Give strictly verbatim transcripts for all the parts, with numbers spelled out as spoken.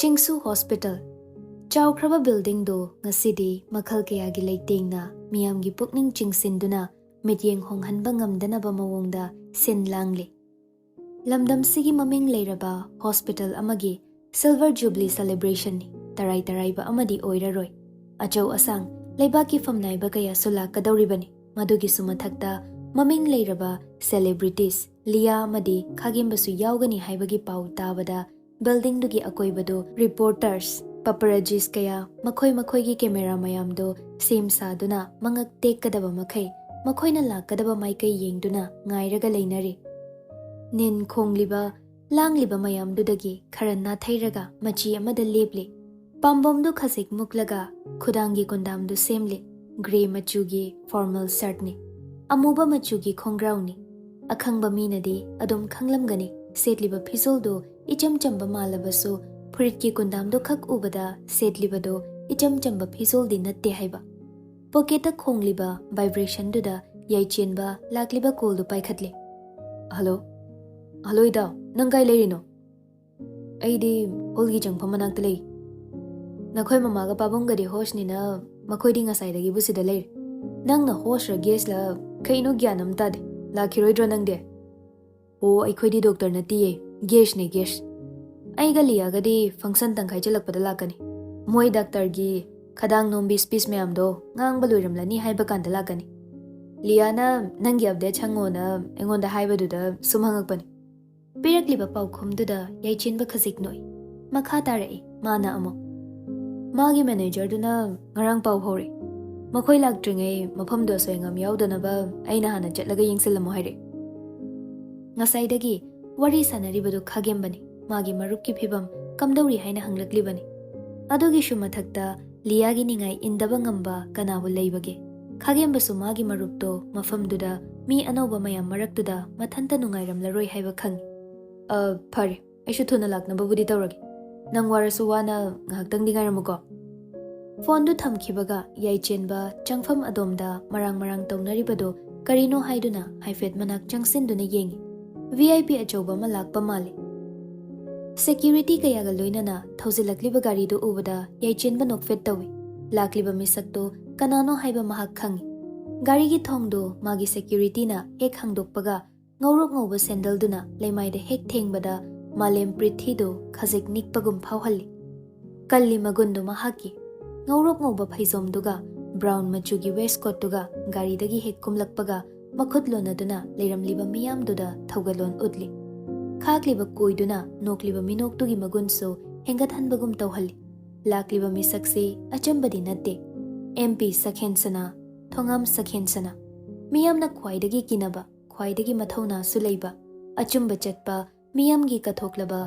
ꯆꯤꯡꯁꯨ hospital. ꯆꯥꯎꯈ꯭ꯔꯕ ꯕꯤꯜꯗꯤꯡꯗꯨ ꯉꯁꯤꯗꯤ ꯃꯈꯜ ꯀꯌꯥꯒꯤ ꯂꯩꯇꯦꯡꯅ ꯃꯤꯌꯥꯝꯒꯤ ꯄꯨꯛꯅꯤꯡ ꯆꯤꯡꯁꯤꯟꯗꯨꯅ ꯃꯤꯠꯌꯦꯡ ꯍꯣꯡꯍꯟꯕ ꯉꯝꯗꯅꯕ ꯃꯑꯣꯡꯗ ꯁꯤꯟ ꯂꯥꯡꯂꯤ꯫ ꯂꯝꯗꯝꯁꯤꯒꯤ ꯃꯃꯤꯡ ꯂꯩꯔꯕ ꯍꯣꯁꯄꯤꯇꯥꯜ ꯑꯃꯒꯤ ꯁꯤꯜꯚꯔ ꯖꯨꯕꯤꯂꯤ ꯁꯦꯂꯦꯕ꯭ꯔꯦꯁꯟꯅꯤ꯫ ꯇꯔꯥꯏ ꯇꯔꯥꯏꯕ ꯑꯃꯗꯤ ꯑꯣꯏꯔꯔꯣꯏ꯫ ꯑꯆꯧ ꯑꯁꯥꯡ ꯂꯩꯕꯥꯛꯀꯤ ꯐꯝꯅꯥꯏꯕ ꯀꯌꯥꯁꯨ ꯂꯥꯛꯀꯗꯧꯔꯤꯕꯅꯤ꯫ ꯃꯗꯨꯒꯤꯁꯨ ꯃꯊꯛꯇ ꯃꯃꯤꯡ ꯂꯩꯔꯕ ꯁꯦꯂꯦꯕ꯭ꯔꯤꯇꯤꯁ ꯂꯤꯌꯥ ꯑꯃꯗꯤ ꯈꯥꯒꯦꯝꯕꯁꯨ ꯌꯥꯎꯒꯅꯤ ꯍꯥꯏꯕꯒꯤ ꯄꯥꯎ ꯇꯥꯕꯗ ꯕꯤꯜꯗꯤꯡꯗꯨꯒꯤ ꯑꯀꯣꯏꯕꯗꯨ ꯔꯤꯄꯣꯔꯇꯔꯁ, ꯄꯄꯔꯥꯖꯤꯁ ꯀꯌꯥ ꯃꯈꯣꯏ ꯃꯈꯣꯏꯒꯤ ꯀꯦꯃꯦꯔꯥ ꯃꯌꯥꯝꯗꯨ ꯁꯦꯝ ꯁꯥꯗꯨꯅ ꯃꯉꯛ ꯇꯦꯛꯀꯗꯕ ꯃꯈꯩ ꯃꯈꯣꯏꯅ ꯂꯥꯛꯀꯗꯕ ꯃꯥꯏꯀꯩ ꯌꯦꯡꯗꯨꯅ ꯉꯥꯏꯔꯒ ꯂꯩꯅꯔꯤ꯫ ꯅꯤꯟ ꯈꯣꯡꯂꯤꯕ, ꯂꯥꯡꯂꯤꯕ ꯃꯌꯥꯝꯗꯨꯗꯒꯤ ꯈꯔ ꯅꯥꯊꯩꯔꯒ ꯃꯆꯤ ꯑꯃꯗ ꯂꯦꯞꯂꯤ꯫ ꯄꯥꯝꯕꯣꯝꯗꯨ ꯈꯖꯤꯛ ꯃꯨꯛꯂꯒ ꯈꯨꯗꯥꯡꯒꯤ ꯀꯨꯟꯗꯥꯝꯗꯨ ꯁꯦꯝꯂꯤ꯫ ꯒ꯭ꯔꯦ ꯃꯆꯨꯒꯤ ꯐꯣꯔꯃꯦꯜ ꯁꯔꯠꯅꯤ꯫ ꯑꯃꯨꯕ ꯃꯆꯨꯒꯤ ꯈꯣꯡꯒ꯭ꯔꯥꯎꯅꯤ꯫ ꯑꯈꯪꯕ ꯃꯤꯅꯗꯤ ꯑꯗꯨꯝ ꯈꯪꯂꯝꯒꯅꯤ, ꯁꯦꯠꯂꯤꯕ ꯐꯤꯖꯣꯜꯗꯨ ꯏꯆꯝ ꯆꯝꯕ ꯃꯥꯜꯂꯕꯁꯨ ꯐꯨꯔꯤꯠꯀꯤ ꯀꯨꯟꯗꯥꯝꯗꯨ ꯈꯛ ꯎꯕꯗ ꯁꯦꯠꯂꯤꯕꯗꯨ ꯏꯆꯝ ꯆꯝꯕ ꯐꯤꯖꯣꯜꯗꯤ ꯅꯠꯇꯦ ꯍꯥꯏꯕ꯫ ꯄꯣꯀꯦꯠꯇ ꯈꯣꯡꯂꯤꯕ ꯚꯥꯏꯕ꯭ꯔꯦꯁꯟꯗꯨꯗ ꯌꯥꯏꯆꯦꯟꯕ ꯂꯥꯛꯂꯤꯕ ꯀꯣꯜꯗꯨ ꯄꯥꯏꯈꯠꯂꯤ꯫ "ꯍꯜꯂꯣ? ꯍꯜꯂꯣ ꯏꯇꯥꯎ, ꯅꯪ ꯀꯥꯏ ꯂꯩꯔꯤꯅꯣ?" "ꯑꯩꯗꯤ ꯍꯣꯜꯒꯤ ꯆꯪꯐꯝ ꯃꯅꯥꯛꯇ ꯂꯩ꯫ ꯅꯈꯣꯏ ꯃꯃꯥꯒ ꯄꯥꯕꯨꯡꯒꯗꯤ ꯍꯣꯁꯅꯤꯅ ꯃꯈꯣꯏꯗꯤ ꯉꯁꯥꯏꯗꯒꯤꯕꯨ ꯁꯤꯗ ꯂꯩꯔꯦ꯫ ꯅꯪꯅ ꯍꯣꯁꯔ ꯒꯦꯁꯂ ꯀꯩꯅꯣ ꯒ꯭ꯌꯥꯟ ꯑꯃ ꯇꯥꯗꯦ꯫ ꯂꯥꯛꯈꯤꯔꯣꯏꯗ꯭ꯔꯣ ꯅꯪꯗꯤ?" "ꯑꯣ, ꯑꯩꯈꯣꯏꯗꯤ ꯗꯣꯛꯇꯔ ꯅꯠꯇꯤꯌꯦ, ꯒꯦꯁꯅꯦ, ꯒꯦꯁ꯫ ꯑꯩꯒ ꯂꯤꯌꯥꯒꯗꯤ ꯐꯪꯁꯟ ꯇꯪꯈꯥꯏ ꯆꯜꯂꯛꯄꯗ ꯂꯥꯛꯀꯅꯤ꯫ ꯃꯣꯏ ꯗꯥꯛꯇꯔꯒꯤ ꯈꯗꯥꯡ ꯅꯣꯝꯕꯤ ꯁ꯭ꯄꯤꯆ ꯃꯌꯥꯝꯗꯣ ꯉꯥꯡꯕ ꯂꯣꯏꯔꯝꯂꯅꯤ ꯍꯥꯏꯕ ꯀꯥꯟꯗ ꯂꯥꯛꯀꯅꯤ꯫ ꯂꯤꯌꯥꯅ ꯅꯪꯒꯤ ꯑꯞꯗꯦꯠꯁ ꯍꯪꯉꯣꯅ ꯑꯩꯉꯣꯟꯗ ꯍꯥꯏꯕꯗꯨꯗ ꯁꯨꯝ ꯍꯪꯉꯛꯄꯅꯤ꯫" ꯄꯤꯔꯛꯂꯤꯕ ꯄꯥꯎꯈꯨꯝꯗꯨꯗ ꯌꯥꯏꯆꯦꯟꯕ ꯈꯖꯤꯛ ꯅꯣꯛꯏ꯫ ꯃꯈꯥ ꯇꯥꯔꯛꯏ ꯃꯥꯅ ꯑꯃꯨꯛ, "ꯃꯥꯒꯤ ꯃꯦꯅꯦꯖꯔꯗꯨꯅ ꯉꯔꯥꯡ ꯄꯥꯎ ꯐꯥꯎꯔꯛꯏ꯫ ꯃꯈꯣꯏ ꯂꯥꯛꯇ꯭ꯔꯤꯉꯩ ꯃꯐꯝꯗꯨ ꯑꯁꯣꯏ ꯑꯉꯥꯝ ꯌꯥꯎꯗꯅꯕ ꯑꯩꯅ ꯍꯥꯟꯅ ꯆꯠꯂꯒ ꯌꯦꯡꯁꯤꯜꯂꯝꯃꯨ ꯍꯥꯏꯔꯛꯏ꯫" ꯉꯁꯥꯏꯗꯒꯤ ꯋꯥꯔꯤ ꯁꯥꯟꯅꯔꯤꯕꯗꯨ ꯈꯥꯒꯦꯝꯕꯅꯤ꯫ ꯃꯥꯒꯤ ꯃꯔꯨꯞꯀꯤ ꯐꯤꯕꯝ ꯀꯝꯗꯧꯔꯤ ꯍꯥꯏꯅ ꯍꯪꯂꯛꯂꯤꯕꯅꯤ꯫ ꯑꯗꯨꯒꯤꯁꯨ ꯃꯊꯛꯇ ꯂꯤꯌꯥꯒꯤ ꯅꯤꯡꯉꯥꯏ ꯏꯟꯗꯕ ꯉꯝꯕ ꯀꯅꯥꯕꯨ ꯂꯩꯕꯒꯦ? ꯈꯥꯒꯦꯝꯕꯁꯨ ꯃꯥꯒꯤ ꯃꯔꯨꯞꯇꯣ ꯃꯐꯝꯗꯨꯗ ꯃꯤ ꯑꯅꯧꯕ ꯃꯌꯥꯝ ꯃꯔꯛꯇꯨꯗ ꯃꯊꯟꯇ ꯅꯨꯡꯉꯥꯏꯔꯝꯂꯔꯣꯏ ꯍꯥꯏꯕ ꯈꯪꯏ꯫ "ꯑ, ꯐꯔꯦ, ꯑꯩꯁꯨ ꯊꯨꯅ ꯂꯥꯛꯅꯕꯕꯨꯗꯤ ꯇꯧꯔꯒꯦ꯫ ꯅꯪ ꯋꯥꯔꯁꯨ ꯋꯥꯅ ꯉꯥꯏꯍꯥꯛꯇꯪꯗꯤ ꯉꯥꯏꯔꯝꯃꯨꯀꯣ꯫" ꯐꯣꯟꯗꯨ ꯊꯝꯈꯤꯕꯒ ꯌꯥꯏꯆꯦꯟꯕ ꯆꯪꯐꯝ ꯑꯗꯣꯝꯗ ꯃꯔꯥꯡ ꯃꯔꯥꯡ ꯇꯧꯅꯔꯤꯕꯗꯨ ꯀꯔꯤꯅꯣ ꯍꯥꯏꯗꯨꯅ ꯍꯥꯏꯐꯦꯠ ꯃꯅꯥꯛ ꯆꯪꯁꯤꯟꯗꯨꯅ ꯌꯦꯡꯉꯤ꯫ ꯚꯤ ꯑꯥꯏ ꯄꯤ ꯑꯆꯧꯕ ꯑꯃ ꯂꯥꯛꯄ ꯃꯥꯜꯂꯤ꯫ ꯁꯦꯀ꯭ꯌꯨꯔꯤꯇꯤ ꯀꯌꯥꯒ ꯂꯣꯏꯅꯅ ꯊꯧꯖꯤꯜꯂꯛꯂꯤꯕ ꯒꯥꯔꯤꯗꯨ ꯎꯕꯗ ꯌꯥꯏꯆꯦꯟꯕ ꯅꯣꯛꯐꯦꯠ ꯇꯧꯏ꯫ ꯂꯥꯛꯂꯤꯕ ꯃꯤꯁꯛꯇꯨ ꯀꯅꯥꯅꯣ ꯍꯥꯏꯕ ꯃꯍꯥꯛ ꯈꯪꯏ꯫ ꯒꯥꯔꯤꯒꯤ ꯊꯣꯡꯗꯨ ꯃꯥꯒꯤ ꯁꯦꯀ꯭ꯌꯨꯔꯤꯇꯤꯅ ꯍꯦꯛ ꯍꯥꯡꯗꯣꯛꯄꯒ, ꯉꯧꯔꯣꯛ ꯉꯧꯕ ꯁꯦꯟꯗꯜꯗꯨꯅ ꯂꯩꯃꯥꯏꯗ ꯍꯦꯛ ꯊꯦꯡꯕꯗ, ꯃꯥꯂꯦꯝ ꯄ꯭ꯔꯤꯊꯤꯗꯨ ꯈꯖꯤꯛ ꯅꯤꯛꯄꯒꯨꯝ ꯐꯥꯎꯍꯜꯂꯤ꯫ ꯀꯜꯂꯤ ꯃꯒꯨꯟꯗꯨ ꯃꯍꯥꯛꯀꯤ꯫ ꯉꯧꯔꯣꯛ ꯉꯧꯕ ꯐꯩꯖꯣꯝꯗꯨꯒ ꯕ꯭ꯔꯥꯎꯟ ꯃꯆꯨꯒꯤ ꯋꯦꯁꯀꯣꯠꯇꯨꯒ ꯒꯥꯔꯤꯗꯒꯤ ꯍꯦꯛ ꯀꯨꯝꯂꯛꯄꯒ, ꯃꯈꯨꯠ ꯂꯣꯟꯅꯗꯨꯅ ꯂꯩꯔꯝꯂꯤꯕ ꯃꯤꯌꯥꯝꯗꯨꯗ ꯊꯧꯒꯜꯂꯣꯟ ꯎꯠꯂꯤ꯫ ꯈꯥꯛꯂꯤꯕ ꯀꯣꯏꯗꯨꯅ ꯅꯣꯛꯂꯤꯕ ꯃꯤꯅꯣꯛꯇꯨꯒꯤ ꯃꯒꯨꯟꯁꯨ ꯍꯦꯟꯒꯠꯍꯟꯕꯒꯨꯝ ꯇꯧꯍꯜꯂꯤ꯫ ꯂꯥꯛꯂꯤꯕ ꯃꯤꯁꯛꯁꯤ ꯑꯆꯝꯕꯗꯤ ꯅꯠꯇꯦ꯫ ꯑꯦꯝ ꯄꯤ ꯁꯈꯦꯟꯁꯅꯥ, ꯊꯣꯉꯥꯝ ꯁꯈꯦꯟꯁꯅꯥ꯫ ꯃꯤꯌꯥꯝꯅ ꯈ꯭ꯋꯥꯏꯗꯒꯤ ꯀꯤꯅꯕ, ꯈ꯭ꯋꯥꯏꯗꯒꯤ ꯃꯊꯧꯅꯥꯁꯨ ꯂꯩꯕ, ꯑꯆꯨꯝꯕ ꯆꯠꯄ, ꯃꯤꯌꯥꯝꯒꯤ ꯀꯠꯊꯣꯛꯂꯕ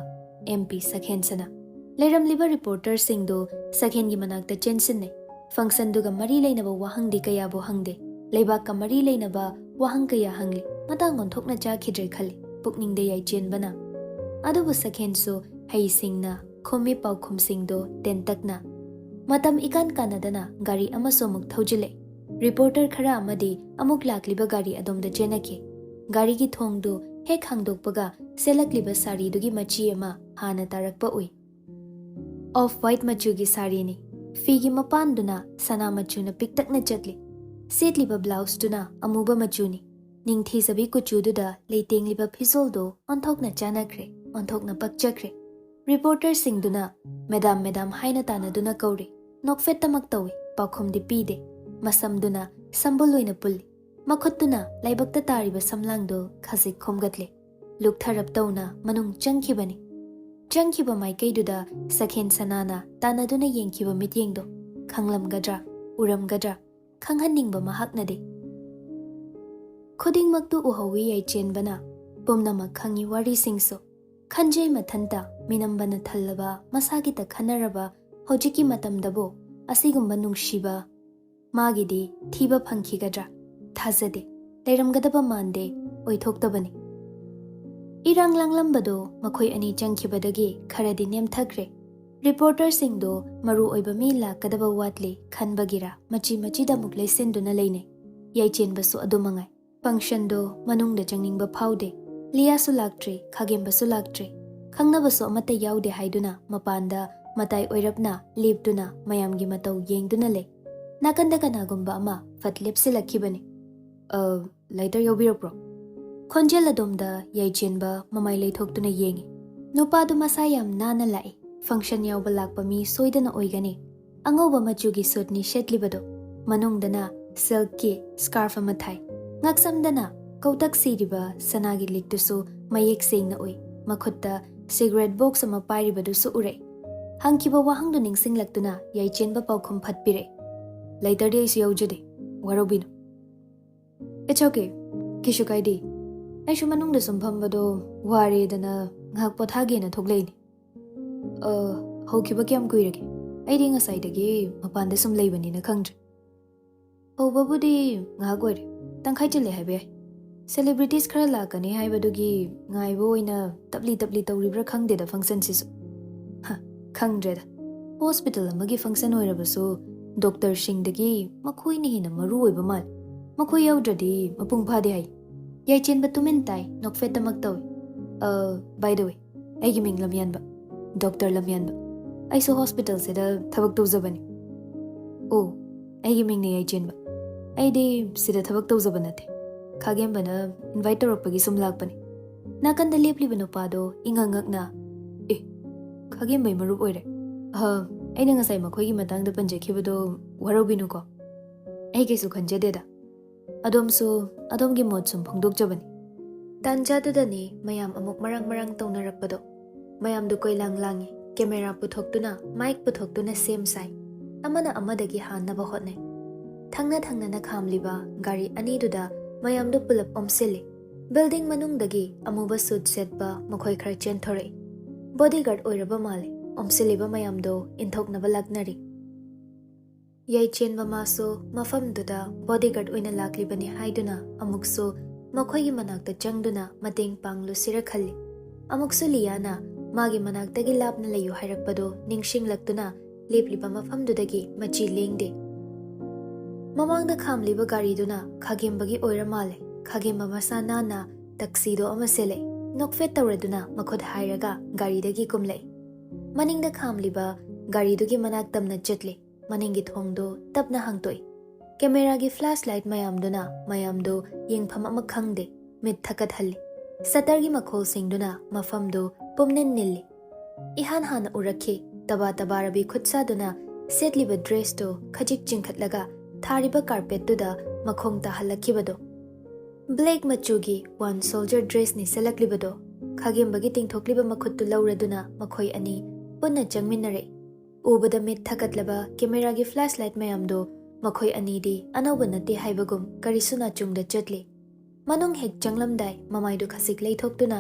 ꯑꯦꯝ ꯄꯤ ꯁꯈꯦꯟꯁꯅꯥ꯫ ꯂꯩꯔꯝꯂꯤꯕ ꯔꯤꯄꯣꯔꯇꯔꯁꯤꯡꯗꯨ ꯁꯈꯦꯟꯒꯤ ꯃꯅꯥꯛꯇ ꯆꯦꯟꯁꯤꯟꯅꯩ꯫ ꯐꯪꯁꯟꯗꯨꯒ ꯃꯔꯤ ꯂꯩꯅꯕ ꯋꯥꯍꯪꯗꯤ ꯀꯌꯥꯕꯨ ꯍꯪꯗꯦ꯫ ꯂꯩꯕꯥꯛꯀ ꯃꯔꯤ ꯂꯩꯅꯕ ꯋꯥꯍꯪ ꯀꯌꯥ ꯍꯪꯂꯤ꯫ ꯃꯇꯥꯡ ꯑꯣꯟꯊꯣꯛꯅ ꯆꯥꯈꯤꯗ꯭ꯔꯦ ꯈꯜꯂꯤ ꯄꯨꯛꯅꯤꯡꯗ ꯌꯥꯏꯆꯦꯟꯕꯅ꯫ ꯑꯗꯨꯕꯨ ꯁꯈꯦꯟꯁꯨ ꯍꯩꯁꯤꯡꯅ ꯈꯨꯝꯃꯤ ꯄꯥꯎꯈꯨꯝꯁꯤꯡꯗꯨ ꯇꯦꯟꯇꯛꯅ꯫ ꯃꯇꯝ ꯏꯀꯥꯟ ꯀꯥꯟꯅꯗꯅ ꯒꯥꯔꯤ ꯑꯃꯁꯨ ꯑꯃꯨꯛ ꯊꯧꯖꯤꯜꯂꯛꯏ꯫ ꯔꯤꯄꯣꯔꯇꯔ ꯈꯔ ꯑꯃꯗꯤ ꯑꯃꯨꯛ ꯂꯥꯛꯂꯤꯕ ꯒꯥꯔꯤ ꯑꯗꯣꯝꯗ ꯆꯦꯟꯅꯈꯤ꯫ ꯒꯥꯔꯤꯒꯤ ꯊꯣꯡꯗꯨ ꯍꯦꯛ ꯍꯥꯡꯗꯣꯛꯄꯒ ꯁꯦꯠꯂꯛꯂꯤꯕ ꯁꯥꯔꯤꯗꯨꯒꯤ ꯃꯆꯤ ꯑꯃ ꯍꯥꯟꯅ ꯇꯥꯔꯛꯄ ꯎꯏ꯫ ꯑꯣꯐ ꯋꯥꯏꯠ ꯃꯆꯨꯒꯤ ꯁꯥꯔꯤꯅꯤ꯫ ꯐꯤꯒꯤ ꯃꯄꯥꯟꯗꯨꯅ ꯁꯅꯥ ꯃꯆꯨꯅ ꯄꯤꯛꯇꯛꯅ ꯆꯠꯂꯤ꯫ ꯁꯦꯠꯂꯤꯕ ꯕ꯭ꯂꯥꯎꯁꯇꯨꯅ ꯑꯃꯨꯕ ꯃꯆꯨꯅꯤ꯫ ꯅꯤꯡꯊꯤꯖꯕꯤ ꯀꯨꯆꯨꯗꯨꯗ ꯂꯩꯇꯦꯡꯂꯤꯕ ꯐꯤꯖꯣꯜꯗꯨ ꯑꯣꯟꯊꯣꯛꯅ ꯆꯥꯟꯅꯈ꯭ꯔꯦ, ꯑꯣꯟꯊꯣꯛꯅ ꯄꯛꯆꯈ꯭ꯔꯦ꯫ ꯔꯤꯄꯣꯔꯇꯔꯁꯤꯡꯗꯨꯅ "ꯃꯦꯗꯥꯝ, ꯃꯦꯗꯥꯝ" ꯍꯥꯏꯅ ꯇꯥꯟꯅꯗꯨꯅ ꯀꯧꯔꯤ꯫ ꯅꯣꯛꯐꯦꯠꯇꯃꯛ ꯇꯧꯏ, ꯄꯥꯎꯈꯨꯝꯗꯤ ꯄꯤꯗꯦ꯫ ꯃꯁꯝꯗꯨꯅ ꯁꯝꯕꯨꯜ ꯑꯣꯏꯅ ꯄꯨꯜꯂꯤ꯫ ꯃꯈꯨꯠꯇꯨꯅ ꯂꯥꯏꯕꯛꯇ ꯇꯥꯔꯤꯕ ꯁꯝꯂꯥꯡꯗꯨ ꯈꯖꯤꯛ ꯈꯣꯝꯒꯠꯂꯦ꯫ ꯂꯨꯛꯊꯔꯞ ꯇꯧꯅ ꯃꯅꯨꯡ ꯆꯪꯈꯤꯕꯅꯤ꯫ ꯆꯪꯈꯤꯕ ꯃꯥꯏꯀꯩꯗꯨꯗ ꯁꯈꯦꯟ ꯁꯅꯥꯅ ꯇꯥꯟꯅꯗꯨꯅ ꯌꯦꯡꯈꯤꯕ ꯃꯤꯠꯌꯦꯡꯗꯣ ꯈꯪꯂꯝꯒꯗ꯭ꯔꯥ, ꯎꯔꯝꯒꯗ꯭ꯔꯥ, ꯈꯪꯍꯟꯅꯤꯡꯕ ꯃꯍꯥꯛꯅꯗꯤ꯫ ꯈꯨꯗꯤꯡꯃꯛꯇꯨ ꯎꯍꯧꯏ ꯌꯥꯏꯆꯦꯟꯕꯅ, ꯄꯨꯝꯅꯃꯛ ꯈꯪꯏ ꯋꯥꯔꯤꯁꯤꯡꯁꯨ꯫ ꯈꯟꯖꯩ ꯃꯊꯟꯇ ꯃꯤꯅꯝꯕꯅ ꯊꯜꯂꯕ, ꯃꯁꯥꯒꯤꯇ ꯈꯟꯅꯔꯕ ꯍꯧꯖꯤꯛꯀꯤ ꯃꯇꯝꯗꯕꯨ ꯑꯁꯤꯒꯨꯝꯕ ꯅꯨꯡꯁꯤꯕ ꯃꯥꯒꯤꯗꯤ ꯊꯤꯕ ꯐꯪꯈꯤꯒꯗ꯭ꯔꯥ? ꯊꯥꯖꯗꯦ꯫ ꯂꯩꯔꯝꯒꯗꯕ ꯃꯥꯟꯗꯦ, ꯑꯣꯏꯊꯣꯛꯇꯕꯅꯤ꯫ ꯏꯔꯥꯡ ꯂꯥꯡꯂꯝꯕꯗꯣ ꯃꯈꯣꯏ ꯑꯅꯤ ꯆꯪꯈꯤꯕꯗꯒꯤ ꯈꯔꯗꯤ ꯅꯦꯝꯊꯈ꯭ꯔꯦ꯫ ꯔꯤꯄꯣꯔꯇꯔꯁꯤꯡꯗꯣ ꯃꯔꯨ ꯑꯣꯏꯕ ꯃꯤ ꯂꯥꯛꯀꯗꯕ ꯋꯥꯠꯂꯤ ꯈꯟꯕꯒꯤꯔꯥ ꯃꯆꯤ ꯃꯆꯤꯗ ꯑꯃꯨꯛ ꯂꯩꯁꯤꯟꯗꯨꯅ ꯂꯩꯅꯩ꯫ ꯌꯥꯏꯆꯦꯟꯕꯁꯨ ꯑꯗꯨ ꯃꯉꯥꯏ꯫ ꯐꯪꯁꯟꯗꯣ ꯃꯅꯨꯡꯗ ꯆꯪꯅꯤꯡꯕ ꯐꯥꯎꯗꯦ꯫ ꯂꯤꯌꯥꯁꯨ ꯂꯥꯛꯇ꯭ꯔꯤ, ꯈꯥꯒꯦꯝꯕꯁꯨ ꯂꯥꯛꯇ꯭ꯔꯤ꯫ ꯈꯪꯅꯕꯁꯨ ꯑꯃꯠꯇ ꯌꯥꯎꯗꯦ ꯍꯥꯏꯗꯨꯅ ꯃꯄꯥꯟꯗ ꯃꯇꯥꯏ ꯑꯣꯏꯔꯞꯅ ꯂꯦꯞꯇꯨꯅ ꯃꯌꯥꯝꯒꯤ ꯃꯇꯧ ꯌꯦꯡꯗꯨꯅ ꯂꯩ꯫ ꯅꯥꯀꯟꯗ ꯀꯅꯥꯒꯨꯝꯕ ꯑꯃ ꯐꯠ ꯂꯦꯞꯁꯤꯜꯂꯛꯈꯤꯕꯅꯤ꯫ "ꯑ, ꯂꯥꯏꯇꯔ ꯌꯥꯎꯕꯤꯔꯛꯄ꯭ꯔꯣ?" ꯈꯣꯟꯖꯦꯜ ꯑꯗꯣꯝꯗ ꯌꯥꯏꯆꯦꯟꯕ ꯃꯃꯥꯏ ꯂꯩꯊꯣꯛꯇꯨꯅ ꯌꯦꯡꯉꯤ꯫ ꯅꯨꯄꯥꯗꯨ ꯃꯁꯥ ꯌꯥꯝ ꯅꯥꯟꯅ ꯂꯥꯛꯏ꯫ ꯐꯪꯁꯟ ꯌꯥꯎꯕ ꯂꯥꯛꯄ ꯃꯤ ꯁꯣꯏꯗꯅ ꯑꯣꯏꯒꯅꯤ꯫ ꯑꯉꯧꯕ ꯃꯆꯨꯒꯤ ꯁꯨꯠꯅꯤ ꯁꯦꯠꯂꯤꯕꯗꯣ꯫ ꯃꯅꯨꯡꯗꯅ ꯁꯤꯜꯛꯀꯤ ꯁ꯭ꯀꯥꯔꯐ ꯑꯃ ꯊꯥꯏ꯫ ꯉꯛꯁꯝꯗꯅ ꯀꯧꯇꯛ ꯁꯤꯔꯤꯕ ꯁꯅꯥꯒꯤ ꯂꯤꯛꯇꯨꯁꯨ ꯃꯌꯦꯛ ꯁꯦꯡꯅ ꯎꯏ꯫ ꯃꯈꯨꯠꯇ ꯁꯤꯒꯔꯦꯠ ꯕꯣꯛꯁ ꯑꯃ ꯄꯥꯏꯔꯤꯕꯗꯨꯁꯨ ꯎꯔꯛꯏ꯫ ꯍꯪꯈꯤꯕ ꯋꯥꯍꯪꯗꯨ ꯅꯤꯡꯁꯤꯡꯂꯛꯇꯨꯅ ꯌꯥꯏꯆꯦꯟꯕ ꯄꯥꯎꯈꯨꯝ ꯐꯠ ꯄꯤꯔꯛꯏ꯫ "ꯂꯥꯏꯇꯔꯗꯤ ꯑꯩꯁꯨ ꯌꯥꯎꯖꯗꯦ, ꯋꯥꯔꯧꯕꯤꯅꯨ꯫" "It's okay, ꯀꯩꯁꯨ ꯀꯥꯏꯗꯦ꯫ ꯑꯩꯁꯨ ꯃꯅꯨꯡꯗ ꯁꯨꯝ ꯐꯝꯕꯗꯣ ꯋꯥꯔꯦꯗꯅ ꯉꯥꯏꯍꯥꯛ ꯄꯣꯊꯥꯒꯦꯅ ꯊꯣꯛꯂꯛꯏꯅꯦ꯫" "ꯑ, ꯍꯧꯈꯤꯕ ꯀꯌꯥꯝ ꯀꯨꯏꯔꯒꯦ? ꯑꯩꯗꯤ ꯉꯁꯥꯏꯗꯒꯤ ꯃꯄꯥꯟꯗ ꯁꯨꯝ ꯂꯩꯕꯅꯤꯅ ꯈꯪꯗ꯭ꯔꯦ꯫" "ꯍꯧꯕꯕꯨꯗꯤ ꯉꯥꯏꯍꯥꯛ ꯑꯣꯏꯔꯦ, ꯇꯪꯈꯥꯏ ꯆꯜꯂꯦ ꯍꯥꯏꯕ ꯌꯥꯏ꯫ ꯁꯦꯂꯦꯕ꯭ꯔꯤꯇꯤꯁ ꯈꯔ ꯂꯥꯛꯀꯅꯤ ꯍꯥꯏꯕꯗꯨꯒꯤ ꯉꯥꯏꯕ ꯑꯣꯏꯅ ꯇꯞꯂꯤ ꯇꯞꯂꯤ ꯇꯧꯔꯤꯕ꯭ꯔꯥ ꯈꯪꯗꯦꯗ ꯐꯪꯁꯟꯁꯤꯁꯨ꯫ ꯍ, ꯈꯪꯗ꯭ꯔꯦꯗ꯫ ꯍꯣꯁꯄꯤꯇꯥꯜ ꯑꯃꯒꯤ ꯐꯪꯁꯟ ꯑꯣꯏꯔꯕꯁꯨ ꯗꯣꯛꯇꯔꯁꯤꯡꯗꯒꯤ ꯃꯈꯣꯏꯅ ꯍꯦꯟꯅ ꯃꯔꯨ ꯑꯣꯏꯕ ꯃꯥꯜꯂꯤ꯫ ꯃꯈꯣꯏ ꯌꯥꯎꯗ꯭ꯔꯗꯤ ꯃꯄꯨꯡ ꯐꯥꯗꯦ ꯍꯥꯏ꯫" ꯌꯥꯏꯆꯦꯟꯕ ꯇꯨꯃꯤꯟ ꯇꯥꯏ, ꯅꯣꯛꯐꯦꯠꯇꯃꯛ ꯇꯧꯏ꯫ "ꯑ, by the way, ꯑꯩꯒꯤ ꯃꯤꯡ ꯂꯝꯌꯥꯟꯕ, ꯗꯣꯛꯇꯔ ꯂꯝꯌꯥꯟꯕ꯫ ꯑꯩꯁꯨ ꯍꯣꯁꯄꯤꯇꯥꯜꯁꯤꯗ ꯊꯕꯛ ꯇꯧꯖꯕꯅꯤ꯫" "ꯑꯣ, ꯑꯩꯒꯤ ꯃꯤꯡꯅ ꯌꯥꯏꯆꯦꯟꯕ꯫ ꯑꯩꯗꯤ ꯁꯤꯗ ꯊꯕꯛ ꯇꯧꯖꯕ ꯅꯠꯇꯦ꯫ ꯈꯥꯒꯦꯝꯕꯅ ꯏꯟꯚꯥꯏꯠ ꯇꯧꯔꯛꯄꯒꯤ ꯁꯨꯝ ꯂꯥꯛꯄꯅꯤ꯫" ꯅꯥꯀꯟꯗ ꯂꯦꯞꯂꯤꯕ ꯅꯨꯄꯥꯗꯣ ꯏꯉꯛ ꯉꯛꯅ, "ꯑꯦ, ꯈꯥꯒꯦꯝꯕꯩ ꯃꯔꯨꯞ ꯑꯣꯏꯔꯦ꯫ ꯑꯍ, ꯑꯩꯅ ꯉꯁꯥꯏ ꯃꯈꯣꯏꯒꯤ ꯃꯇꯥꯡꯗ ꯄꯟꯖꯈꯤꯕꯗꯣ ꯋꯥꯔꯧꯕꯤꯅꯨꯀꯣ꯫ ꯑꯩ ꯀꯩꯁꯨ ꯈꯟꯖꯗꯦꯗ꯫ ꯑꯗꯣꯝꯁꯨ ꯑꯗꯣꯝꯒꯤ ꯃꯣꯠ ꯁꯨꯝ ꯐꯣꯡꯗꯣꯛꯆꯕꯅꯤ꯫" ꯇꯥꯟꯖꯥꯗꯨꯗꯅꯤ ꯃꯌꯥꯝ ꯑꯃꯨꯛ ꯃꯔꯥꯡ ꯃꯔꯥꯡ ꯇꯧꯅꯔꯛꯄꯗꯣ꯫ ꯃꯌꯥꯝꯗꯨ ꯀꯣꯏꯂꯥꯡ ꯂꯥꯡꯉꯤ꯫ ꯀꯦꯃꯦꯔꯥ ꯄꯨꯊꯣꯛꯇꯨꯅ, ꯃꯥꯏꯛ ꯄꯨꯊꯣꯛꯇꯨꯅ ꯁꯦꯝ ꯁꯥꯏ꯫ ꯑꯃꯅ ꯑꯃꯗꯒꯤ ꯍꯥꯟꯅꯕ ꯍꯣꯠꯅꯩ꯫ ꯊꯪꯅ ꯊꯪꯅꯅ ꯈꯥꯝꯂꯤꯕ ꯒꯥꯔꯤ ꯑꯅꯤꯗꯨꯗ ꯃꯌꯥꯝꯗꯨ ꯄꯨꯂꯞ ꯑꯣꯝꯁꯤꯜꯂꯤ꯫ ꯕꯤꯜꯗꯤꯡ ꯃꯅꯨꯡꯗꯒꯤ ꯑꯃꯨꯕ ꯁꯨꯠ ꯁꯦꯠꯄ ꯃꯈꯣꯏ ꯈꯔ ꯆꯦꯟꯊꯣꯔꯛꯏ꯫ ꯕꯣꯗꯤꯒꯥꯔꯗ ꯑꯣꯏꯔꯕ ꯃꯥꯜꯂꯤ꯫ ꯑꯣꯝꯁꯤꯜꯂꯤꯕ ꯃꯌꯥꯝꯗꯣ ꯏꯟꯊꯣꯛꯅꯕ ꯂꯥꯛꯅꯔꯤ꯫ ꯌꯥꯏꯆꯦꯟꯕ ꯃꯥꯁꯨ ꯃꯐꯝꯗꯨꯗ ꯕꯣꯗꯤꯒꯥꯔꯗ ꯑꯣꯏꯅ ꯂꯥꯛꯂꯤꯕꯅꯤ ꯍꯥꯏꯗꯨꯅ ꯑꯃꯨꯛꯁꯨ ꯃꯈꯣꯏꯒꯤ ꯃꯅꯥꯛꯇ ꯆꯪꯗꯨꯅ ꯃꯇꯦꯡ ꯄꯥꯡꯂꯨꯁꯤꯔ ꯈꯜꯂꯤ꯫ ꯑꯃꯨꯛꯁꯨ ꯂꯤꯌꯥꯅ ꯃꯥꯒꯤ ꯃꯅꯥꯛꯇꯒꯤ ꯂꯥꯞꯅ ꯂꯩꯌꯨ ꯍꯥꯏꯔꯛꯄꯗꯨ ꯅꯤꯡꯁꯤꯡꯂꯛꯇꯨꯅ ꯂꯦꯞꯂꯤꯕ ꯃꯐꯝꯗꯨꯗꯒꯤ ꯃꯆꯤ ꯂꯦꯡꯗꯦ꯫ ꯃꯃꯥꯡꯗ ꯈꯥꯝꯂꯤꯕ ꯒꯥꯔꯤꯗꯨꯅ ꯈꯥꯒꯦꯝꯕꯒꯤ ꯑꯣꯏꯔ ꯃꯥꯜꯂꯦ꯫ ꯈꯥꯒꯦꯝꯕ ꯃꯁꯥ ꯅꯥꯟꯅ ꯇꯛꯁꯤꯗꯣ ꯑꯃ ꯁꯦꯠꯂꯦ꯫ ꯅꯣꯛꯐꯦꯠ ꯇꯧꯔꯗꯨꯅ ꯃꯈꯨꯠ ꯍꯥꯏꯔꯒ ꯒꯥꯔꯤꯗꯒꯤ ꯀꯨꯝꯂꯛꯏ꯫ ꯃꯅꯤꯡꯗ ꯈꯥꯝꯂꯤꯕ ꯒꯥꯔꯤꯗꯨꯒꯤ ꯃꯅꯥꯛ ꯇꯝꯅ ꯆꯠꯂꯦ꯫ ꯃꯅꯤꯡꯒꯤ ꯊꯣꯡꯗꯨ ꯇꯞꯅ ꯍꯥꯡꯇꯣꯛꯏ꯫ ꯀꯦꯃꯦꯔꯥꯒꯤ ꯐ꯭ꯂꯥꯁ ꯂꯥꯏꯠ ꯃꯌꯥꯝꯗꯨꯅ ꯃꯌꯥꯝꯗꯨ ꯌꯦꯡꯐꯝ ꯑꯃ ꯈꯪꯗꯦ꯫ ꯃꯤꯠ ꯊꯛꯀꯠꯍꯜꯂꯤ꯫ ꯁꯇꯔꯒꯤ ꯃꯈꯣꯜꯁꯤꯡꯗꯨꯅ ꯃꯐꯝꯗꯨ ꯄꯨꯝꯅꯤꯟ ꯅꯤꯜꯂꯤ꯫ ꯏꯍꯥꯟ ꯍꯥꯟꯅ ꯎꯔꯛꯈꯤ꯫ ꯇꯕꯥ ꯇꯕꯥꯔꯕꯤ ꯈꯨꯠꯁꯥꯗꯨꯅ ꯁꯦꯠꯂꯤꯕ ꯗ꯭ꯔꯦꯁꯇꯨ ꯈꯖꯤꯛ ꯆꯤꯡꯈꯠꯂꯒ ꯊꯥꯔꯤꯕ ꯀꯥꯔꯄꯦꯠꯇꯨꯗ ꯃꯈꯣꯡ ꯇꯥꯍꯜꯂꯛꯈꯤꯕꯗꯣ꯫ ꯕ꯭ꯂꯦꯛ ꯃꯆꯨꯒꯤ ꯋꯥꯟ ꯁꯣꯜꯖꯔ ꯗ꯭ꯔꯦꯁꯅꯤ ꯁꯦꯠꯂꯛꯂꯤꯕꯗꯣ꯫ ꯈꯥꯒꯦꯝꯕꯒꯤ ꯇꯤꯡꯊꯣꯛꯂꯤꯕ ꯃꯈꯨꯠꯇꯨ ꯂꯧꯔꯗꯨꯅ ꯃꯈꯣꯏ ꯑꯅꯤ ꯄꯨꯟꯅ ꯆꯪꯃꯤꯟꯅꯔꯛꯏ꯫ ꯎꯕꯗ ꯃꯤꯠ ꯊꯛꯀꯠꯂꯕ ꯀꯦꯃꯦꯔꯥꯒꯤ ꯐ꯭ꯂꯥꯁ ꯂꯥꯏꯠ ꯃꯌꯥꯝꯗꯨ ꯃꯈꯣꯏ ꯑꯅꯤꯗꯤ ꯑꯅꯧꯕ ꯅꯠꯇꯦ ꯍꯥꯏꯕꯒꯨꯝ ꯀꯔꯤꯁꯨ ꯅꯥꯆꯨꯡꯗ ꯆꯠꯂꯤ꯫ ꯃꯅꯨꯡ ꯍꯦꯛ ꯆꯪꯂꯝꯗꯥꯏ ꯃꯃꯥꯏꯗꯨ ꯈꯖꯤꯛ ꯂꯩꯊꯣꯛꯇꯨꯅ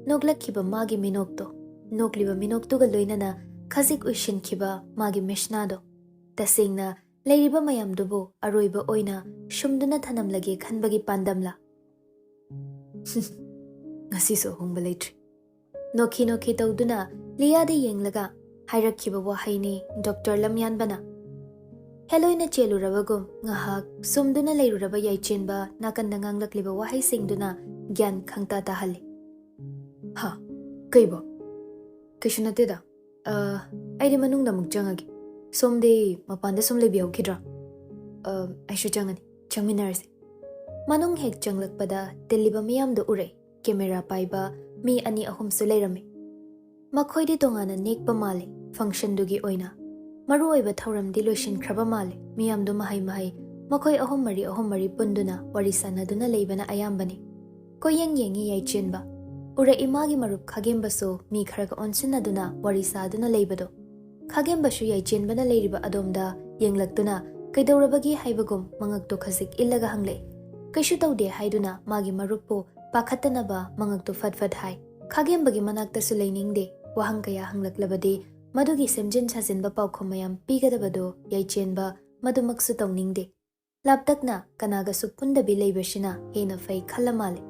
ꯅꯣꯛꯂꯛꯈꯤꯕ ꯃꯥꯒꯤ ꯃꯤꯅꯣꯛꯇꯣ, ꯅꯣꯛꯂꯤꯕ ꯃꯤꯅꯣꯛꯇꯨꯒ ꯂꯣꯏꯅꯅ ꯈꯖꯤꯛ ꯎꯏꯁꯤꯟꯈꯤꯕ ꯃꯥꯒꯤ ꯃꯤꯁꯅꯥꯗꯣ꯫ ꯇꯁꯦꯡꯅ ꯂꯩꯔꯤꯕ ꯃꯌꯥꯝꯗꯨꯕꯨ ꯑꯔꯣꯏꯕ ꯑꯣꯏꯅ ꯁꯨꯝꯗꯨꯅ ꯊꯅꯝꯂꯒꯦ ꯈꯟꯕꯒꯤ ꯄꯥꯟꯗꯝꯂꯥ? ꯉꯁꯤꯁꯨ ꯑꯍꯣꯡꯕ ꯂꯩꯇ꯭ꯔꯤ꯫ ꯅꯣꯛꯈꯤ ꯅꯣꯛꯈꯤ ꯇꯧꯗꯨꯅ ꯂꯤꯌꯥꯗ ꯌꯦꯡꯂꯒ ꯍꯥꯏꯔꯛꯈꯤꯕ ꯋꯥꯍꯩꯅꯤ ꯗꯣꯛꯇꯔ ꯂꯝꯌꯥꯟꯕꯅ꯫ ꯍꯦꯂꯣꯏꯅ ꯆꯦꯜꯂꯨꯔꯕꯒꯨꯝ ꯉꯥꯏꯍꯥꯛ ꯁꯨꯝꯗꯨꯅ ꯂꯩꯔꯨꯔꯕ ꯌꯥꯏꯆꯦꯟꯕ ꯅꯥꯀꯟꯗ ꯉꯥꯡꯂꯛꯂꯤꯕ ꯋꯥꯍꯩꯁꯤꯡꯗꯨꯅ ꯒ꯭ꯌꯥꯟ ꯈꯪꯇꯥ ꯇꯥꯍꯜꯂꯤ꯫ ꯍꯥ? ꯀꯩꯕꯣ? ꯀꯩꯁꯨ ꯅꯠꯇꯦꯗ꯫ ꯑ, ꯑꯩꯗꯤ ꯃꯅꯨꯡꯗ ꯑꯃꯨꯛ ꯆꯪꯉꯒꯦ꯫ ꯁꯣꯝꯗꯤ ꯃꯄꯥꯟꯗ ꯁꯨꯝ ꯂꯩꯕꯤꯍꯧꯈꯤꯗ꯭ꯔꯣ? ꯑ, ꯑꯩꯁꯨ ꯆꯪꯉꯅꯤ꯫ ꯆꯪꯃꯤꯟꯅꯔꯁꯦ꯫ ꯃꯅꯨꯡ ꯍꯦꯛ ꯆꯪꯂꯛꯄꯗ ꯇꯤꯜꯂꯤꯕ ꯃꯤꯌꯥꯝꯗꯨ ꯎꯔꯛꯏ꯫ ꯀꯦꯃꯦꯔꯥ ꯄꯥꯏꯕ ꯃꯤ ꯑꯅꯤ ꯑꯍꯨꯝꯁꯨ ꯂꯩꯔꯝꯃꯤ꯫ ꯃꯈꯣꯏꯗꯤ ꯇꯣꯉꯥꯟꯅ ꯅꯦꯛꯄ ꯃꯥꯜꯂꯤ ꯐꯪꯁꯟꯗꯨꯒꯤ ꯑꯣꯏꯅ꯫ ꯃꯔꯨꯑꯣꯏꯕ ꯊꯧꯔꯝꯗꯤ ꯂꯣꯏꯁꯤꯟꯈ꯭ꯔꯕ ꯃꯥꯜꯂꯤ꯫ ꯃꯤꯌꯥꯝꯗꯨ ꯃꯍꯩ ꯃꯍꯩ ꯃꯈꯣꯏ ꯑꯍꯨꯝ ꯃꯔꯤ ꯑꯍꯨꯝ ꯃꯔꯤ ꯄꯨꯟꯗꯨꯅ ꯋꯥꯔꯤ ꯁꯥꯟꯅꯗꯨꯅ ꯂꯩꯕꯅ ꯑꯌꯥꯝꯕꯅꯤ꯫ ꯀꯣꯏꯌꯦꯡ ꯌꯦꯡꯉꯤ ꯌꯥꯏꯆꯦꯟꯕ꯫ ꯎꯔꯛꯏ ꯃꯥꯒꯤ ꯃꯔꯨꯞ ꯈꯥꯒꯦꯝꯕꯁꯨ ꯃꯤ ꯈꯔꯒ ꯑꯣꯟꯁꯤꯟꯅꯗꯨꯅ ꯋꯥꯔꯤ ꯁꯥꯗꯨꯅ ꯂꯩꯕꯗꯣ꯫ ꯈꯥꯒꯦꯝꯕꯁꯨ ꯌꯥꯏꯆꯦꯟꯕꯅ ꯂꯩꯔꯤꯕ ꯑꯗꯣꯝꯗ ꯌꯦꯡꯂꯛꯇꯨꯅ ꯀꯩꯗꯧꯔꯕꯒꯦ ꯍꯥꯏꯕꯒꯨꯝ ꯃꯉꯛꯇꯨ ꯈꯖꯤꯛ ꯏꯜꯂꯒ ꯍꯪꯂꯛꯏ꯫ ꯀꯩꯁꯨ ꯇꯧꯗꯦ ꯍꯥꯏꯗꯨꯅ ꯃꯥꯒꯤ ꯃꯔꯨꯞꯄꯨ ꯄꯥꯈꯠꯇꯅꯕ ꯃꯉꯛꯇꯨ ꯐꯠ ꯐꯠ ꯍꯥꯏ꯫ ꯈꯥꯒꯦꯝꯕꯒꯤ ꯃꯅꯥꯛꯇꯁꯨ ꯂꯩꯅꯤꯡꯗꯦ꯫ ꯋꯥꯍꯪ ꯀꯌꯥ ꯍꯪꯂꯛꯂꯕꯗꯤ ꯃꯗꯨꯒꯤ ꯁꯦꯝꯖꯤꯟ ꯁꯥꯖꯤꯟꯕ ꯄꯥꯎꯈꯨꯝ ꯃꯌꯥꯝ ꯄꯤꯒꯗꯕꯗꯨ ꯌꯥꯏꯆꯦꯟꯕ ꯃꯗꯨꯃꯛꯁꯨ ꯇꯧꯅꯤꯡꯗꯦ꯫ ꯂꯥꯞꯇꯛꯅ ꯀꯅꯥꯒꯁꯨ ꯄꯨꯟꯗꯕꯤ ꯂꯩꯕꯁꯤꯅ ꯍꯦꯟꯅ ꯐꯩ ꯈꯜꯂ ꯃꯥꯜꯂꯦ꯫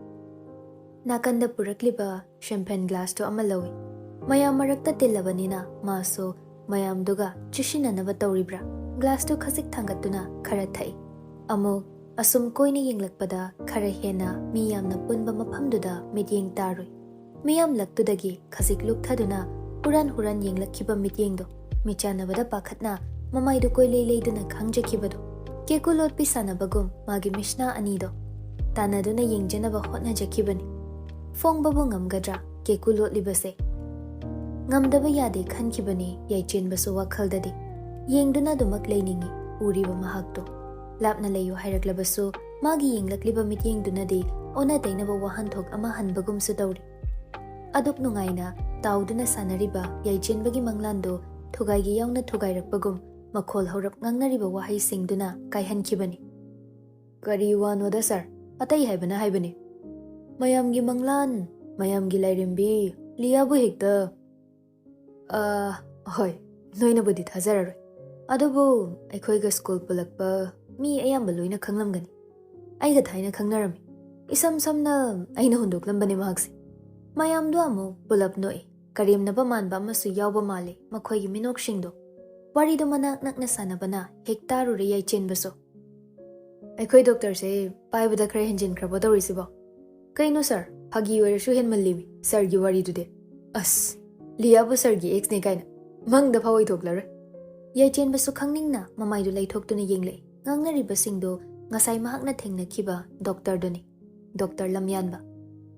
ꯅꯥꯀꯟꯗ ꯄꯨꯔꯛꯂꯤꯕ ꯁꯦꯝꯄꯦꯟ ꯒ꯭ꯂꯥꯁꯇꯨ ꯑꯃ ꯂꯧꯏ꯫ ꯃꯌꯥꯝ ꯃꯔꯛꯇ ꯇꯤꯜꯂꯕꯅꯤꯅ ꯃꯥꯁꯨ ꯃꯌꯥꯝꯗꯨꯒ ꯆꯨꯁꯤꯟꯅꯅꯕ ꯇꯧꯔꯤꯕ꯭ꯔꯥ? ꯒ꯭ꯂꯥꯁꯇꯨ ꯈꯖꯤꯛ ꯊꯥꯡꯒꯠꯇꯨꯅ ꯈꯔ ꯊꯛꯏ꯫ ꯑꯃꯨꯛ ꯑꯁꯨꯝ ꯀꯣꯏꯅ ꯌꯦꯡꯂꯛꯄꯗ ꯈꯔ ꯍꯦꯟꯅ ꯃꯤ ꯌꯥꯝꯅ ꯄꯨꯟꯕ ꯃꯐꯝꯗꯨꯗ ꯃꯤꯠꯌꯦꯡ ꯇꯥꯔꯨꯏ꯫ ꯃꯤꯌꯥꯝ ꯂꯛꯇꯨꯗꯒꯤ ꯈꯖꯤꯛ ꯂꯨꯞꯊꯗꯨꯅ ꯍꯨꯔꯥꯟ ꯍꯨꯔꯥꯟ ꯌꯦꯡꯂꯛꯈꯤꯕ ꯃꯤꯠꯌꯦꯡꯗꯣ, ꯃꯤꯠꯆꯥꯟꯅꯕꯗ ꯄꯥꯈꯠꯅ ꯃꯃꯥꯏꯗꯨ ꯀꯣꯏꯂꯩ ꯂꯩꯗꯨꯅ ꯈꯥꯡꯖꯈꯤꯕꯗꯣ, ꯀꯦꯀꯨ ꯂꯣꯠꯄꯤ ꯁꯥꯟꯅꯕꯒꯨꯝ ꯃꯥꯒꯤ ꯃꯤꯁꯅꯥ ꯑꯅꯤꯗꯣ ꯇꯥꯟꯅꯗꯨꯅ ꯌꯦꯡꯖꯅꯕ ꯍꯣꯠꯅꯖꯈꯤꯕꯅꯤ꯫ ꯐꯣꯡꯕꯕꯨ ꯉꯝꯒꯗ꯭ꯔꯥ ꯀꯦꯀꯨ ꯂꯣꯠꯂꯤꯕꯁꯦ? ꯉꯝꯗꯕ ꯌꯥꯗꯦ ꯈꯟꯈꯤꯕꯅꯤ ꯌꯥꯏꯆꯦꯟꯕꯁꯨ ꯋꯥꯈꯜꯗꯗꯤ꯫ ꯌꯦꯡꯗꯨꯅ ꯑꯗꯨꯃꯛ ꯂꯩꯅꯤꯡꯏ ꯎꯔꯤꯕ ꯃꯍꯥꯛꯇꯣ꯫ ꯂꯥꯞꯅ ꯂꯩꯌꯨ ꯍꯥꯏꯔꯛꯂꯕꯁꯨ ꯃꯥꯒꯤ ꯌꯦꯡꯂꯛꯂꯤꯕ ꯃꯤꯠꯌꯦꯡꯗꯨꯅꯗꯤ ꯑꯣꯟꯅ ꯇꯩꯅꯕ ꯋꯥꯍꯟꯊꯣꯛ ꯑꯃ ꯍꯟꯕꯒꯨꯝꯁꯨ ꯇꯧꯔꯤ꯫ ꯑꯗꯨꯛ ꯅꯨꯡꯉꯥꯏꯅ ꯇꯥꯎꯗꯨꯅ ꯁꯥꯟꯅꯔꯤꯕ ꯌꯥꯏꯆꯦꯟꯕꯒꯤ ꯃꯪꯂꯥꯟꯗꯨ ꯊꯨꯒꯥꯏꯒꯦ ꯌꯥꯎꯅ ꯊꯨꯒꯥꯏꯔꯛꯄꯒꯨꯝ ꯃꯈꯣꯜ ꯍꯧꯔꯞ ꯉꯥꯡꯅꯔꯤꯕ ꯋꯥꯍꯩꯁꯤꯡꯗꯨꯅ ꯀꯥꯏꯍꯟꯈꯤꯕꯅꯤ꯫ "ꯀꯔꯤ ꯋꯥꯅꯣꯗ ꯁꯥꯔ, ꯑꯇꯩ ꯍꯥꯏꯕꯅ ꯍꯥꯏꯕꯅꯤ꯫ ꯃꯌꯥꯝꯒꯤ ꯃꯪꯂꯥꯟ, ꯃꯌꯥꯝꯒꯤ ꯂꯥꯏꯔꯦꯝꯕꯤ, ꯂꯤꯌꯥꯕꯨ ꯍꯦꯛꯇ"꯫ "ꯑ, ꯍꯣꯏ, ꯅꯣꯏꯅꯕꯨꯗꯤ ꯊꯥꯖꯔꯔꯣꯏ꯫ ꯑꯗꯨꯕꯨ ꯑꯩꯈꯣꯏꯒ ꯁ꯭ꯀꯨꯜ ꯄꯨꯜꯂꯛꯄ ꯃꯤ ꯑꯌꯥꯝꯕ ꯂꯣꯏꯅ ꯈꯪꯂꯝꯒꯅꯤ꯫ ꯑꯩꯒ ꯊꯥꯏꯅ ꯈꯪꯅꯔꯝꯃꯤ꯫ ꯏꯁꯝ ꯁꯝꯅ ꯑꯩꯅ ꯍꯨꯟꯗꯣꯛꯂꯝꯕꯅꯤ ꯃꯍꯥꯛꯁꯦ"꯫ ꯃꯌꯥꯝꯗꯣ ꯑꯃꯨꯛ ꯄꯨꯂꯞ ꯅꯣꯛꯏ꯫ ꯀꯔꯦꯝꯅꯕ ꯃꯥꯟꯕ ꯑꯃꯁꯨ ꯌꯥꯎꯕ ꯃꯥꯜꯂꯤ ꯃꯈꯣꯏꯒꯤ ꯃꯤꯅꯣꯛꯁꯤꯡꯗꯣ꯫ ꯋꯥꯔꯤꯗꯣ ꯃꯅꯥꯛ ꯅꯛꯅ ꯁꯥꯟꯅꯕꯅ ꯍꯦꯛ ꯇꯥꯔꯨꯔꯦ ꯌꯥꯏꯆꯦꯟꯕꯁꯨ꯫ "ꯑꯩꯈꯣꯏ ꯗꯣꯛꯇꯔꯁꯦ ꯄꯥꯏꯕꯗ ꯈꯔ ꯍꯦꯟꯖꯤꯟꯈ꯭ꯔꯕꯣ ꯇꯧꯔꯤꯁꯤꯕꯣ? ꯀꯩꯅꯣ ꯁꯥꯔ, ꯐꯥꯒꯤ ꯑꯣꯏꯔꯁꯨ ꯍꯦꯟꯃꯜꯂꯤꯃꯤ ꯁꯥꯔꯒꯤ ꯋꯥꯔꯤꯗꯨꯗꯤ꯫ ꯑꯁ, ꯂꯤꯌꯥꯕꯨ ꯁꯥꯔꯒꯤ ꯑꯦꯛꯁꯅꯦ ꯀꯥꯏꯅ ꯃꯪꯗ ꯐꯥꯎ ꯑꯣꯏꯊꯣꯛꯂꯔꯣꯏ"꯫ ꯌꯥꯏꯆꯦꯟꯕꯁꯨ ꯈꯪꯅꯤꯡꯅ ꯃꯃꯥꯏꯗꯨ ꯂꯩꯊꯣꯛꯇꯨꯅ ꯌꯦꯡꯂꯛꯏ꯫ ꯉꯥꯡꯅꯔꯤꯕꯁꯤꯡꯗꯨ ꯉꯁꯥꯏ ꯃꯍꯥꯛꯅ ꯊꯦꯡꯅꯈꯤꯕ ꯗꯣꯛꯇꯔꯗꯨꯅꯤ, ꯗꯣꯛꯇꯔ ꯂꯝꯌꯥꯟꯕ꯫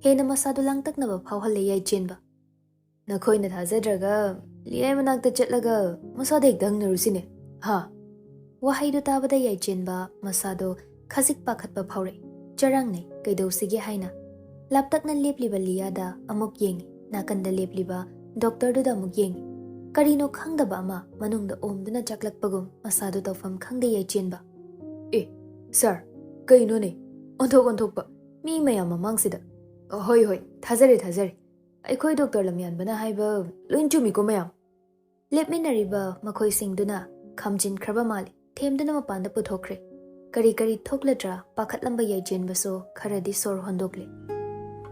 ꯍꯦꯟꯅ ꯃꯁꯥꯗꯨ ꯂꯥꯡꯇꯛꯅꯕ ꯐꯥꯎꯍꯜꯂꯦ ꯌꯥꯏꯆꯦꯟꯕ꯫ "ꯅꯈꯣꯏꯅ ꯊꯥꯖꯗ꯭ꯔꯒ ꯂꯤꯌꯥꯏ ꯃꯅꯥꯛꯇ ꯆꯠꯂꯒ ꯃꯁꯥꯗ ꯍꯦꯛꯇ ꯍꯪꯅꯔꯨꯁꯤꯅꯦ, ꯍꯥ?" ꯋꯥꯍꯩꯗꯨ ꯇꯥꯕꯗ ꯌꯥꯏꯆꯦꯟꯕ ꯃꯁꯥꯗꯣ ꯈꯖꯤꯛ ꯄꯥꯈꯠꯄ ꯐꯥꯎꯔꯛꯏ꯫ ꯆꯔꯥꯡꯅꯩ, ꯀꯩꯗꯧꯁꯤꯒꯦ ꯍꯥꯏꯅ꯫ ꯂꯥꯞꯇꯛꯅ ꯂꯦꯞꯂꯤꯕ ꯂꯤꯌꯥꯗ ꯑꯃꯨꯛ ꯌꯦꯡꯉꯤ, ꯅꯥꯀꯟꯗ ꯂꯦꯞꯂꯤꯕ ꯗꯣꯛꯇꯔꯗꯨꯗ ꯑꯃꯨꯛ ꯌꯦꯡꯉꯤ꯫ ꯀꯔꯤꯅꯣ ꯈꯪꯗꯕ ꯑꯃ ꯃꯅꯨꯡꯗ ꯑꯣꯝꯗꯨꯅ ꯆꯥꯛꯂꯛꯄꯒꯨꯝ ꯃꯁꯥꯗꯣ ꯇꯧꯐꯝ ꯈꯪꯗꯦ ꯌꯥꯏꯆꯦꯟꯕ꯫ "ꯑꯦ, ꯁꯥꯔ, ꯀꯩꯅꯣꯅꯦ? ꯑꯣꯟꯊꯣꯛ ꯑꯣꯟꯊꯣꯛꯄ, ꯃꯤ ꯃꯌꯥꯝ ꯃꯃꯥꯡꯁꯤꯗ"꯫ "ꯍꯣꯏ, ꯍꯣꯏ, ꯊꯥꯖꯔꯦ, ꯊꯥꯖꯔꯦ꯫ ꯑꯩꯈꯣꯏ ꯗꯣꯛꯇꯔ ꯂꯝꯌꯥꯟꯕꯅ ꯍꯥꯏꯕ ꯂꯣꯏ ꯆꯨꯝꯃꯤꯀꯣ ꯃꯌꯥꯝ"꯫ ꯂꯦꯞꯃꯤꯟꯅꯔꯤꯕ ꯃꯈꯣꯏꯁꯤꯡꯗꯨꯅ ꯈꯥꯝꯖꯤꯟꯈ꯭ꯔꯕ ꯃꯥꯜꯂꯤ꯫ ꯊꯦꯝꯗꯨꯅ ꯃꯄꯥꯟꯗ ꯄꯨꯊꯣꯛꯈ꯭ꯔꯦ꯫ ꯀꯔꯤ ꯀꯔꯤ ꯊꯣꯛꯂꯗ꯭ꯔꯥ ꯄꯥꯈꯠꯂꯝꯕ ꯌꯥꯏꯆꯦꯟꯕꯁꯨ ꯈꯔꯗꯤ ꯁꯣꯔ ꯍꯣꯟꯗꯣꯛꯂꯦ꯫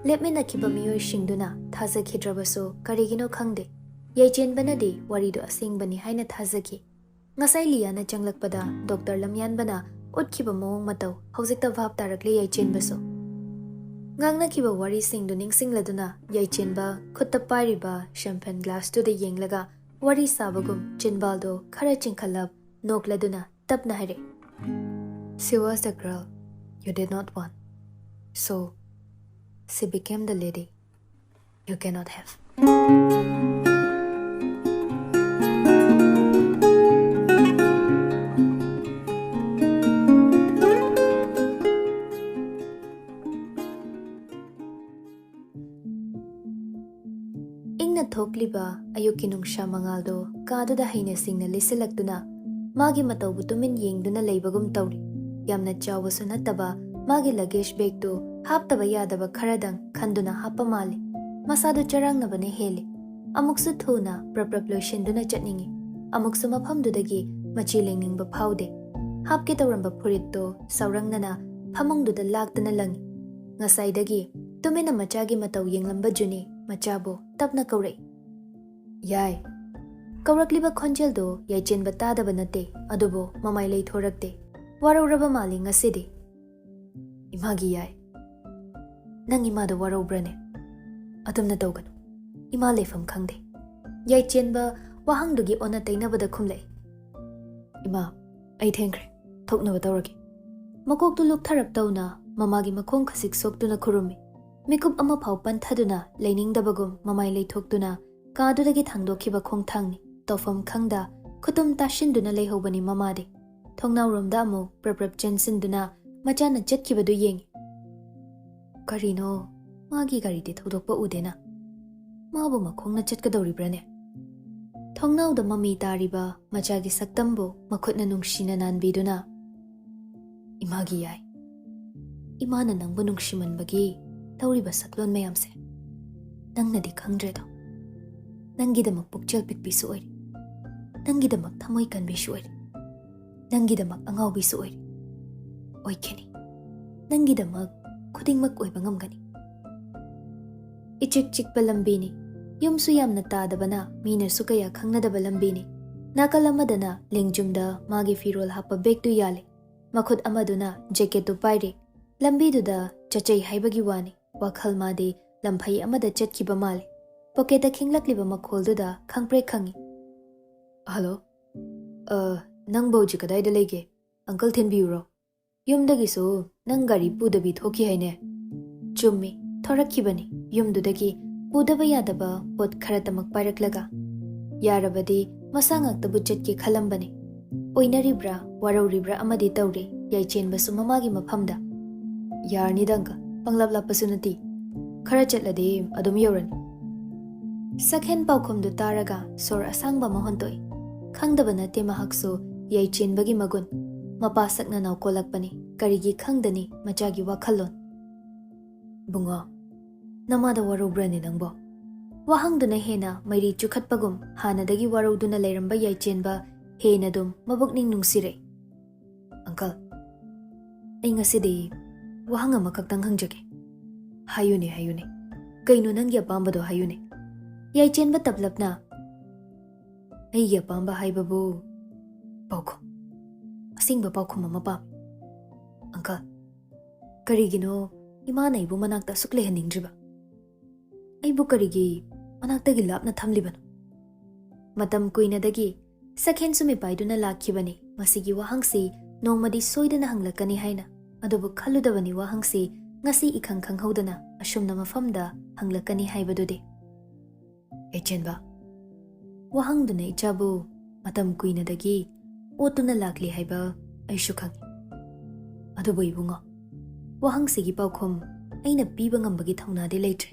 ꯂꯦꯞꯃꯤꯟꯅꯈꯤꯕ ꯃꯤꯑꯣꯏꯁꯤꯡꯗꯨꯅ ꯊꯥꯖꯈꯤꯗ꯭ꯔꯕꯁꯨ ꯀꯔꯤꯒꯤꯅꯣ ꯈꯪꯗꯦ, ꯌꯥꯏꯆꯦꯟꯕꯅꯗꯤ ꯋꯥꯔꯤꯗꯨ ꯑꯁꯦꯡꯕꯅꯤ ꯍꯥꯏꯅ ꯊꯥꯖꯈꯤ꯫ ꯉꯁꯥꯏ ꯂꯤꯌꯥꯅ ꯆꯪꯂꯛꯄꯗ ꯗꯣꯛꯇꯔ ꯂꯝꯌꯥꯟꯕꯅ ꯎꯠꯈꯤꯕ ꯃꯑꯣꯡ ꯃꯇꯧ ꯍꯧꯖꯤꯛꯇ ꯚꯥꯞ ꯇꯥꯔꯛꯂꯦ ꯌꯥꯏꯆꯦꯟꯕꯁꯨ꯫ ꯉꯥꯡꯅꯈꯤꯕ ꯋꯥꯔꯤꯁꯤꯡꯗꯨ ꯅꯤꯡꯁꯤꯡꯂꯗꯨꯅ ꯌꯥꯏꯆꯦꯟꯕ ꯈꯨꯠꯇ ꯄꯥꯏꯔꯤꯕ champagne glassꯇꯨꯗ ꯌꯦꯡꯂꯒ ꯋꯥꯔꯤ ꯁꯥꯕꯒꯨꯝ ꯆꯤꯟꯕꯥꯜꯗꯣ ꯈꯔ ꯆꯤꯡꯈꯠꯂꯞ ꯅꯣꯛꯂꯗꯨꯅ ꯇꯞꯅ ꯍꯥꯏꯔꯛꯏ, "She was the girl you did not want. So, she became the lady you cannot have." ꯏꯪꯅ ꯊꯣꯛꯂꯤꯕ ꯑꯌꯨꯛꯀꯤ ꯅꯨꯡꯁꯥ ꯃꯉꯥꯜꯗꯣ ꯀꯥꯗꯨꯗ ꯍꯩꯅ ꯁꯤꯡꯅ ꯂꯤꯁꯤꯜꯂꯛꯇꯨꯅ ꯃꯥꯒꯤ ꯃꯇꯧꯕꯨ ꯇꯨꯃꯤꯟ ꯌꯦꯡꯗꯨꯅ ꯂꯩꯕꯒꯨꯝ ꯇꯧꯔꯤ꯫ ꯌꯥꯝꯅ ꯆꯥꯎꯕꯁꯨ ꯅꯠꯇꯕ ꯃꯥꯒꯤ luggage bagꯇꯨ ꯍꯥꯞꯇꯕ ꯌꯥꯗꯕ ꯈꯔꯗꯪ ꯈꯟꯗꯨꯅ ꯍꯥꯞꯄ ꯃꯥꯜꯂꯤ꯫ ꯃꯁꯥꯗꯨ ꯆꯔꯥꯡꯅꯕꯅ ꯍꯦꯜꯂꯤ꯫ ꯑꯃꯨꯛꯁꯨ ꯊꯨꯅ ꯄ꯭ꯔꯞ ꯄ꯭ꯔꯞ ꯂꯣꯏꯁꯤꯟꯗꯨꯅ ꯆꯠꯅꯤꯡꯏ꯫ ꯑꯃꯨꯛꯁꯨ ꯃꯐꯝꯗꯨꯗꯒꯤ ꯃꯆꯤ ꯂꯦꯡꯅꯤꯡꯕ ꯐꯥꯎꯗꯦ꯫ ꯍꯥꯞꯀꯦ ꯇꯧꯔꯝꯕ ꯐꯨꯔꯤꯠꯇꯣ ꯁꯥꯎꯔꯪꯅꯅ ꯐꯃꯨꯡꯗꯨꯗ ꯂꯥꯛꯇꯨꯅ ꯂꯪꯏ꯫ ꯉꯁꯥꯏꯗꯒꯤ ꯇꯨꯃꯤꯟꯅ ꯃꯆꯥꯒꯤ ꯃꯇꯧ ꯌꯦꯡꯂꯝꯕ ꯖꯨꯅꯤ ꯃꯆꯥꯕꯨ ꯇꯞꯅ ꯀꯧꯔꯛꯏ, "ꯌꯥꯏ!" ꯀꯧꯔꯛꯂꯤꯕ ꯈꯣꯟꯖꯦꯜꯗꯣ ꯌꯥꯏꯆꯦꯟꯕ ꯇꯥꯗꯕ ꯅꯠꯇꯦ, ꯑꯗꯨꯕꯨ ꯃꯃꯥꯏ ꯂꯩꯊꯣꯔꯛꯇꯦ꯫ ꯋꯥꯔꯧꯔꯕ ꯃꯥꯜꯂꯤ ꯉꯁꯤꯗꯤ꯫ "ꯏꯃꯥꯒꯤ ꯌꯥꯏ, ꯅꯪ ꯏꯃꯥꯗ ꯋꯥꯔꯧꯕ꯭ꯔꯅꯦ? ꯑꯗꯨꯝꯅ ꯇꯧꯒꯅꯨ꯫ ꯏꯃꯥ ꯂꯩꯐꯝ ꯈꯪꯗꯦ꯫" ꯌꯥꯏꯆꯦꯟꯕ ꯋꯥꯍꯪꯗꯨꯒꯤ ꯑꯣꯟꯅ ꯇꯩꯅꯕꯗ ꯈꯨꯝꯂꯛꯏ, "ꯏꯃꯥ, ꯑꯩ ꯊꯦꯡꯈ꯭ꯔꯦ, ꯊꯣꯛꯅꯕ ꯇꯧꯔꯒꯦ꯫" ꯃꯀꯣꯛꯇꯨ ꯂꯨꯛꯊꯔꯞ ꯇꯧꯅ ꯃꯃꯥꯒꯤ ꯃꯈꯣꯡ ꯈꯖꯤꯛ ꯁꯣꯛꯇꯨꯅ ꯈꯨꯔꯨꯝꯃꯤ꯫ ꯃꯤꯀꯨꯞ ꯑꯃꯐꯥꯎ ꯄꯟꯊꯗꯨꯅ ꯂꯩꯅꯤꯡꯗꯕꯒꯨꯝ ꯃꯃꯥꯏ ꯂꯩꯊꯣꯛꯇꯨꯅ ꯀꯥꯗꯨꯗꯒꯤ ꯊꯥꯡꯗꯣꯛꯈꯤꯕ ꯈꯣꯡꯊꯥꯡꯅꯤ꯫ ꯇꯧꯐꯝ ꯈꯪꯗ ꯈꯨꯇꯨꯝ ꯇꯥꯁꯤꯟꯗꯨꯅ ꯂꯩꯍꯧꯕꯅꯤ ꯃꯃꯥꯗꯤ꯫ ꯊꯣꯡꯅꯥꯎꯔꯣꯝꯗ ꯑꯃꯨꯛ ꯄ꯭ꯔꯞ ꯄ꯭ꯔꯞ ꯆꯦꯟꯁꯤꯟꯗꯨꯅ ꯃꯆꯥꯅ ꯆꯠꯈꯤꯕꯗꯨ ꯌꯦꯡꯏ꯫ ꯀꯔꯤꯅꯣ? ꯃꯥꯒꯤ ꯒꯥꯔꯤꯗꯤ ꯊꯧꯗꯣꯛꯄ ꯎꯗꯦꯅ꯫ ꯃꯥꯕꯨ ꯃꯈꯣꯡꯅ ꯆꯠꯀꯗꯧꯔꯤꯕ꯭ꯔꯥꯅꯦ? ꯊꯣꯡꯅꯥꯎꯗ ꯃꯃꯤ ꯇꯥꯔꯤꯕ ꯃꯆꯥꯒꯤ ꯁꯛꯇꯝꯕꯨ ꯃꯈꯨꯠꯅ ꯅꯨꯡꯁꯤꯅ ꯅꯥꯟꯕꯤꯗꯨꯅ, "ꯏꯃꯥꯒꯤ ꯌꯥꯏ, ꯏꯃꯥꯅ ꯅꯪꯕꯨ ꯅꯨꯡꯁꯤꯃꯟꯕꯒꯤ ꯇꯧꯔꯤꯕ ꯁꯛꯂꯣꯟ ꯃꯌꯥꯝꯁꯦ ꯅꯪꯅꯗꯤ ꯈꯪꯗ꯭ꯔꯦꯗꯣ꯫ ꯅꯪꯒꯤꯗꯃꯛ ꯄꯨꯛꯆꯦꯜ ꯄꯤꯛꯄꯤꯁꯨ ꯑꯣꯏꯔꯤ, ꯅꯪꯒꯤꯗꯃꯛ ꯊꯃꯣꯏ ꯀꯟꯕꯤꯁꯨ ꯑꯣꯏꯔꯤ, ꯅꯪꯒꯤꯗꯃꯛ ꯑꯉꯥꯎꯕꯤꯁꯨ ꯑꯣꯏꯔꯤ꯫ ꯑꯣꯏꯈꯤꯅꯤ꯫ ꯅꯪꯒꯤꯗꯃꯛ ꯈꯨꯗꯤꯡꯃꯛ ꯑꯣꯏꯕ ꯉꯝꯒꯅꯤ꯫" ꯏꯆꯤꯛ ꯆꯤꯛꯄ ꯂꯝꯕꯤꯅꯤ꯫ ꯌꯨꯝꯁꯨ ꯌꯥꯝꯅ ꯇꯥꯗꯕꯅ ꯃꯤꯅꯁꯨ ꯀꯌꯥ ꯈꯪꯅꯗꯕ ꯂꯝꯕꯤꯅꯤ꯫ ꯅꯥꯀꯜ ꯑꯃꯗꯅ ꯂꯦꯡꯖꯨꯝꯗ ꯃꯥꯒꯤ ꯐꯤꯔꯣꯜ ꯍꯥꯞꯄ bagꯇꯨ ꯌꯥꯜꯂꯤ꯫ ꯃꯈꯨꯠ ꯑꯃꯗꯨꯅ ꯖꯦꯀꯦꯠꯇꯨ ꯄꯥꯏꯔꯤ꯫ ꯂꯝꯕꯤꯗꯨꯗ ꯆꯠꯆꯩ ꯍꯥꯏꯕꯒꯤ ꯋꯥꯅꯤ, ꯋꯥꯈꯜ ꯃꯥꯗꯤ ꯂꯝꯐꯩ ꯑꯃꯗ ꯆꯠꯈꯤꯕ ꯃꯥꯜꯂꯤ꯫ ꯄꯣꯀꯦꯠꯇ ꯈꯤꯡꯂꯛꯂꯤꯕ ꯃꯈꯣꯜꯗꯨꯗ ꯈꯪꯄ꯭ꯔꯦꯛ ꯈꯪꯉꯤ꯫ "ꯍꯜꯂꯣ꯫ ꯑ, ꯅꯪꯕꯨ ꯍꯧꯖꯤꯛ ꯀꯗꯥꯏꯗ ꯂꯩꯒꯦ? ꯑꯪꯀꯜ ꯊꯤꯟꯕꯤꯌꯨꯔꯣ? ꯌꯨꯝꯗꯒꯤꯁꯨ ꯅꯪ ꯒꯥꯔꯤ ꯄꯨꯗꯕꯤ ꯊꯣꯛꯈꯤ ꯍꯥꯏꯅꯦ?" ꯆꯨꯝꯃꯤ, ꯊꯣꯔꯛꯈꯤꯕꯅꯤ ꯌꯨꯝꯗꯨꯗꯒꯤ ꯄꯨꯗꯕ ꯌꯥꯗꯕ ꯄꯣꯠ ꯈꯔꯇꯃꯛ ꯄꯥꯏꯔꯛꯂꯒ꯫ ꯌꯥꯔꯕꯗꯤ ꯃꯁꯥ ꯉꯥꯛꯇꯕꯨ ꯆꯠꯀꯦ ꯈꯜꯂꯝꯕꯅꯤ꯫ ꯑꯣꯏꯅꯔꯤꯕ꯭ꯔꯥ, ꯋꯥꯔꯧꯔꯤꯕ꯭ꯔꯥ ꯑꯃꯗꯤ ꯇꯧꯔꯦ, ꯌꯥꯏꯆꯦꯟꯕꯁꯨ ꯃꯃꯥꯒꯤ ꯃꯐꯝꯗ꯫ "ꯌꯥꯔꯅꯤꯗ ꯑꯪꯀꯜ, ꯄꯪꯂꯥꯞ ꯂꯥꯞꯄꯁꯨ ꯅꯠꯇꯦ, ꯈꯔ ꯆꯠꯂꯗꯤ ꯑꯗꯨꯝ ꯌꯧꯔꯅꯤ꯫" ꯁꯛꯍꯦꯟ ꯄꯥꯎꯈꯨꯝꯗꯨ ꯇꯥꯔꯒ ꯁꯣꯔ ꯑꯁꯥꯡꯕ ꯑꯃ ꯍꯣꯟꯇꯣꯛꯏ꯫ ꯈꯪꯗꯕ ꯅꯠꯇꯦ ꯃꯍꯥꯛꯁꯨ ꯌꯥꯏꯆꯦꯟꯕꯒꯤ ꯃꯒꯨꯟ꯫ ꯃꯄꯥ ꯁꯛꯅ ꯅꯥꯎꯀꯣꯜꯂꯛꯄꯅꯤ, ꯀꯔꯤꯒꯤ ꯈꯪꯗꯅꯤ ꯃꯆꯥꯒꯤ ꯋꯥꯈꯜꯂꯣꯟ꯫ "ꯕꯨꯡꯉꯣ, ꯅꯃꯥꯗ ꯋꯥꯔꯧꯕ꯭ꯔꯅꯦ ꯅꯪꯕꯣ?" ꯋꯥꯍꯪꯗꯨꯅ ꯍꯦꯟꯅ ꯃꯩꯔꯤ ꯆꯨꯈꯠꯄꯒꯨꯝ ꯍꯥꯟꯅꯗꯒꯤ ꯋꯥꯔꯧꯗꯨꯅ ꯂꯩꯔꯝꯕ ꯌꯥꯏꯆꯦꯟꯕ ꯍꯦꯟꯅ ꯑꯗꯨꯝ ꯃꯕꯨꯛꯅꯤꯡ ꯅꯨꯡꯁꯤꯔꯛꯏ꯫ "ꯑꯪꯀꯜ, ꯑꯩ ꯉꯁꯤꯗꯤ ꯋꯥꯍꯪ ꯑꯃꯈꯛꯇꯪ ꯍꯪꯖꯒꯦ꯫" "ꯍꯥꯏꯌꯨꯅꯦ, ꯍꯥꯏꯌꯨꯅꯦ꯫ ꯀꯩꯅꯣ ꯅꯪꯒꯤ ꯑꯄꯥꯝꯕꯗꯣ ꯍꯥꯏꯌꯨꯅꯦ꯫" ꯌꯥꯏꯆꯦꯟꯕ ꯇꯞꯂꯞꯅ, "ꯑꯩꯒꯤ ꯑꯄꯥꯝꯕ ꯍꯥꯏꯕꯕꯨ ꯄꯥꯎꯈꯨꯝ, ꯑꯁꯦꯡꯕ ꯄꯥꯎꯈꯨꯝ ꯑꯃ ꯄꯥꯝꯃꯤ꯫ ꯑꯪꯀꯜ, ꯀꯔꯤꯒꯤꯅꯣ ꯏꯃꯥꯅ ꯑꯩꯕꯨ ꯃꯅꯥꯛꯇ ꯑꯁꯨꯛ ꯂꯩꯍꯟꯅꯤꯡꯗ꯭ꯔꯤꯕ? ꯑꯩꯕꯨ ꯀꯔꯤꯒꯤ ꯃꯅꯥꯛꯇꯒꯤ ꯂꯥꯞꯅ ꯊꯝꯂꯤꯕꯅꯣ?" ꯃꯇꯝ ꯀꯨꯏꯅꯗꯒꯤ ꯁꯛꯍꯦꯟ ꯁꯨꯃꯤꯄꯥꯏꯗꯨꯅ ꯂꯥꯛꯈꯤꯕꯅꯤ꯫ ꯃꯁꯤꯒꯤ ꯋꯥꯍꯪꯁꯤ ꯅꯣꯡꯃꯗꯤ ꯁꯣꯏꯗꯅ ꯍꯪꯂꯛꯀꯅꯤ ꯍꯥꯏꯅ, ꯑꯗꯨꯕꯨ ꯈꯜꯂꯨꯗꯕꯅꯤ ꯋꯥꯍꯪꯁꯤ ꯉꯁꯤ ꯏꯈꯪ ꯈꯪꯍꯧꯗꯅ ꯑꯁꯨꯝꯅ ꯃꯐꯝꯗ ꯍꯪꯂꯛꯀꯅꯤ ꯍꯥꯏꯕꯗꯨꯗꯤ꯫ ꯌꯥꯏꯆꯦꯟꯕ, ꯋꯥꯍꯪꯗꯨꯅ ꯏꯆꯥꯕꯨ ꯃꯇꯝ ꯀꯨꯏꯅꯗꯒꯤ ꯑꯣꯠꯇꯨꯅ ꯂꯥꯛꯂꯤ ꯍꯥꯏꯕ ꯑꯩꯁꯨ ꯈꯪꯏ꯫ ꯑꯗꯨꯕꯨ ꯏꯕꯨꯡꯉꯣ, ꯋꯥꯍꯪꯁꯤꯒꯤ ꯄꯥꯎꯈꯨꯝ ꯑꯩꯅ ꯄꯤꯕ ꯉꯝꯕꯒꯤ ꯊꯧꯅꯥꯗꯤ ꯂꯩꯇ꯭ꯔꯦ꯫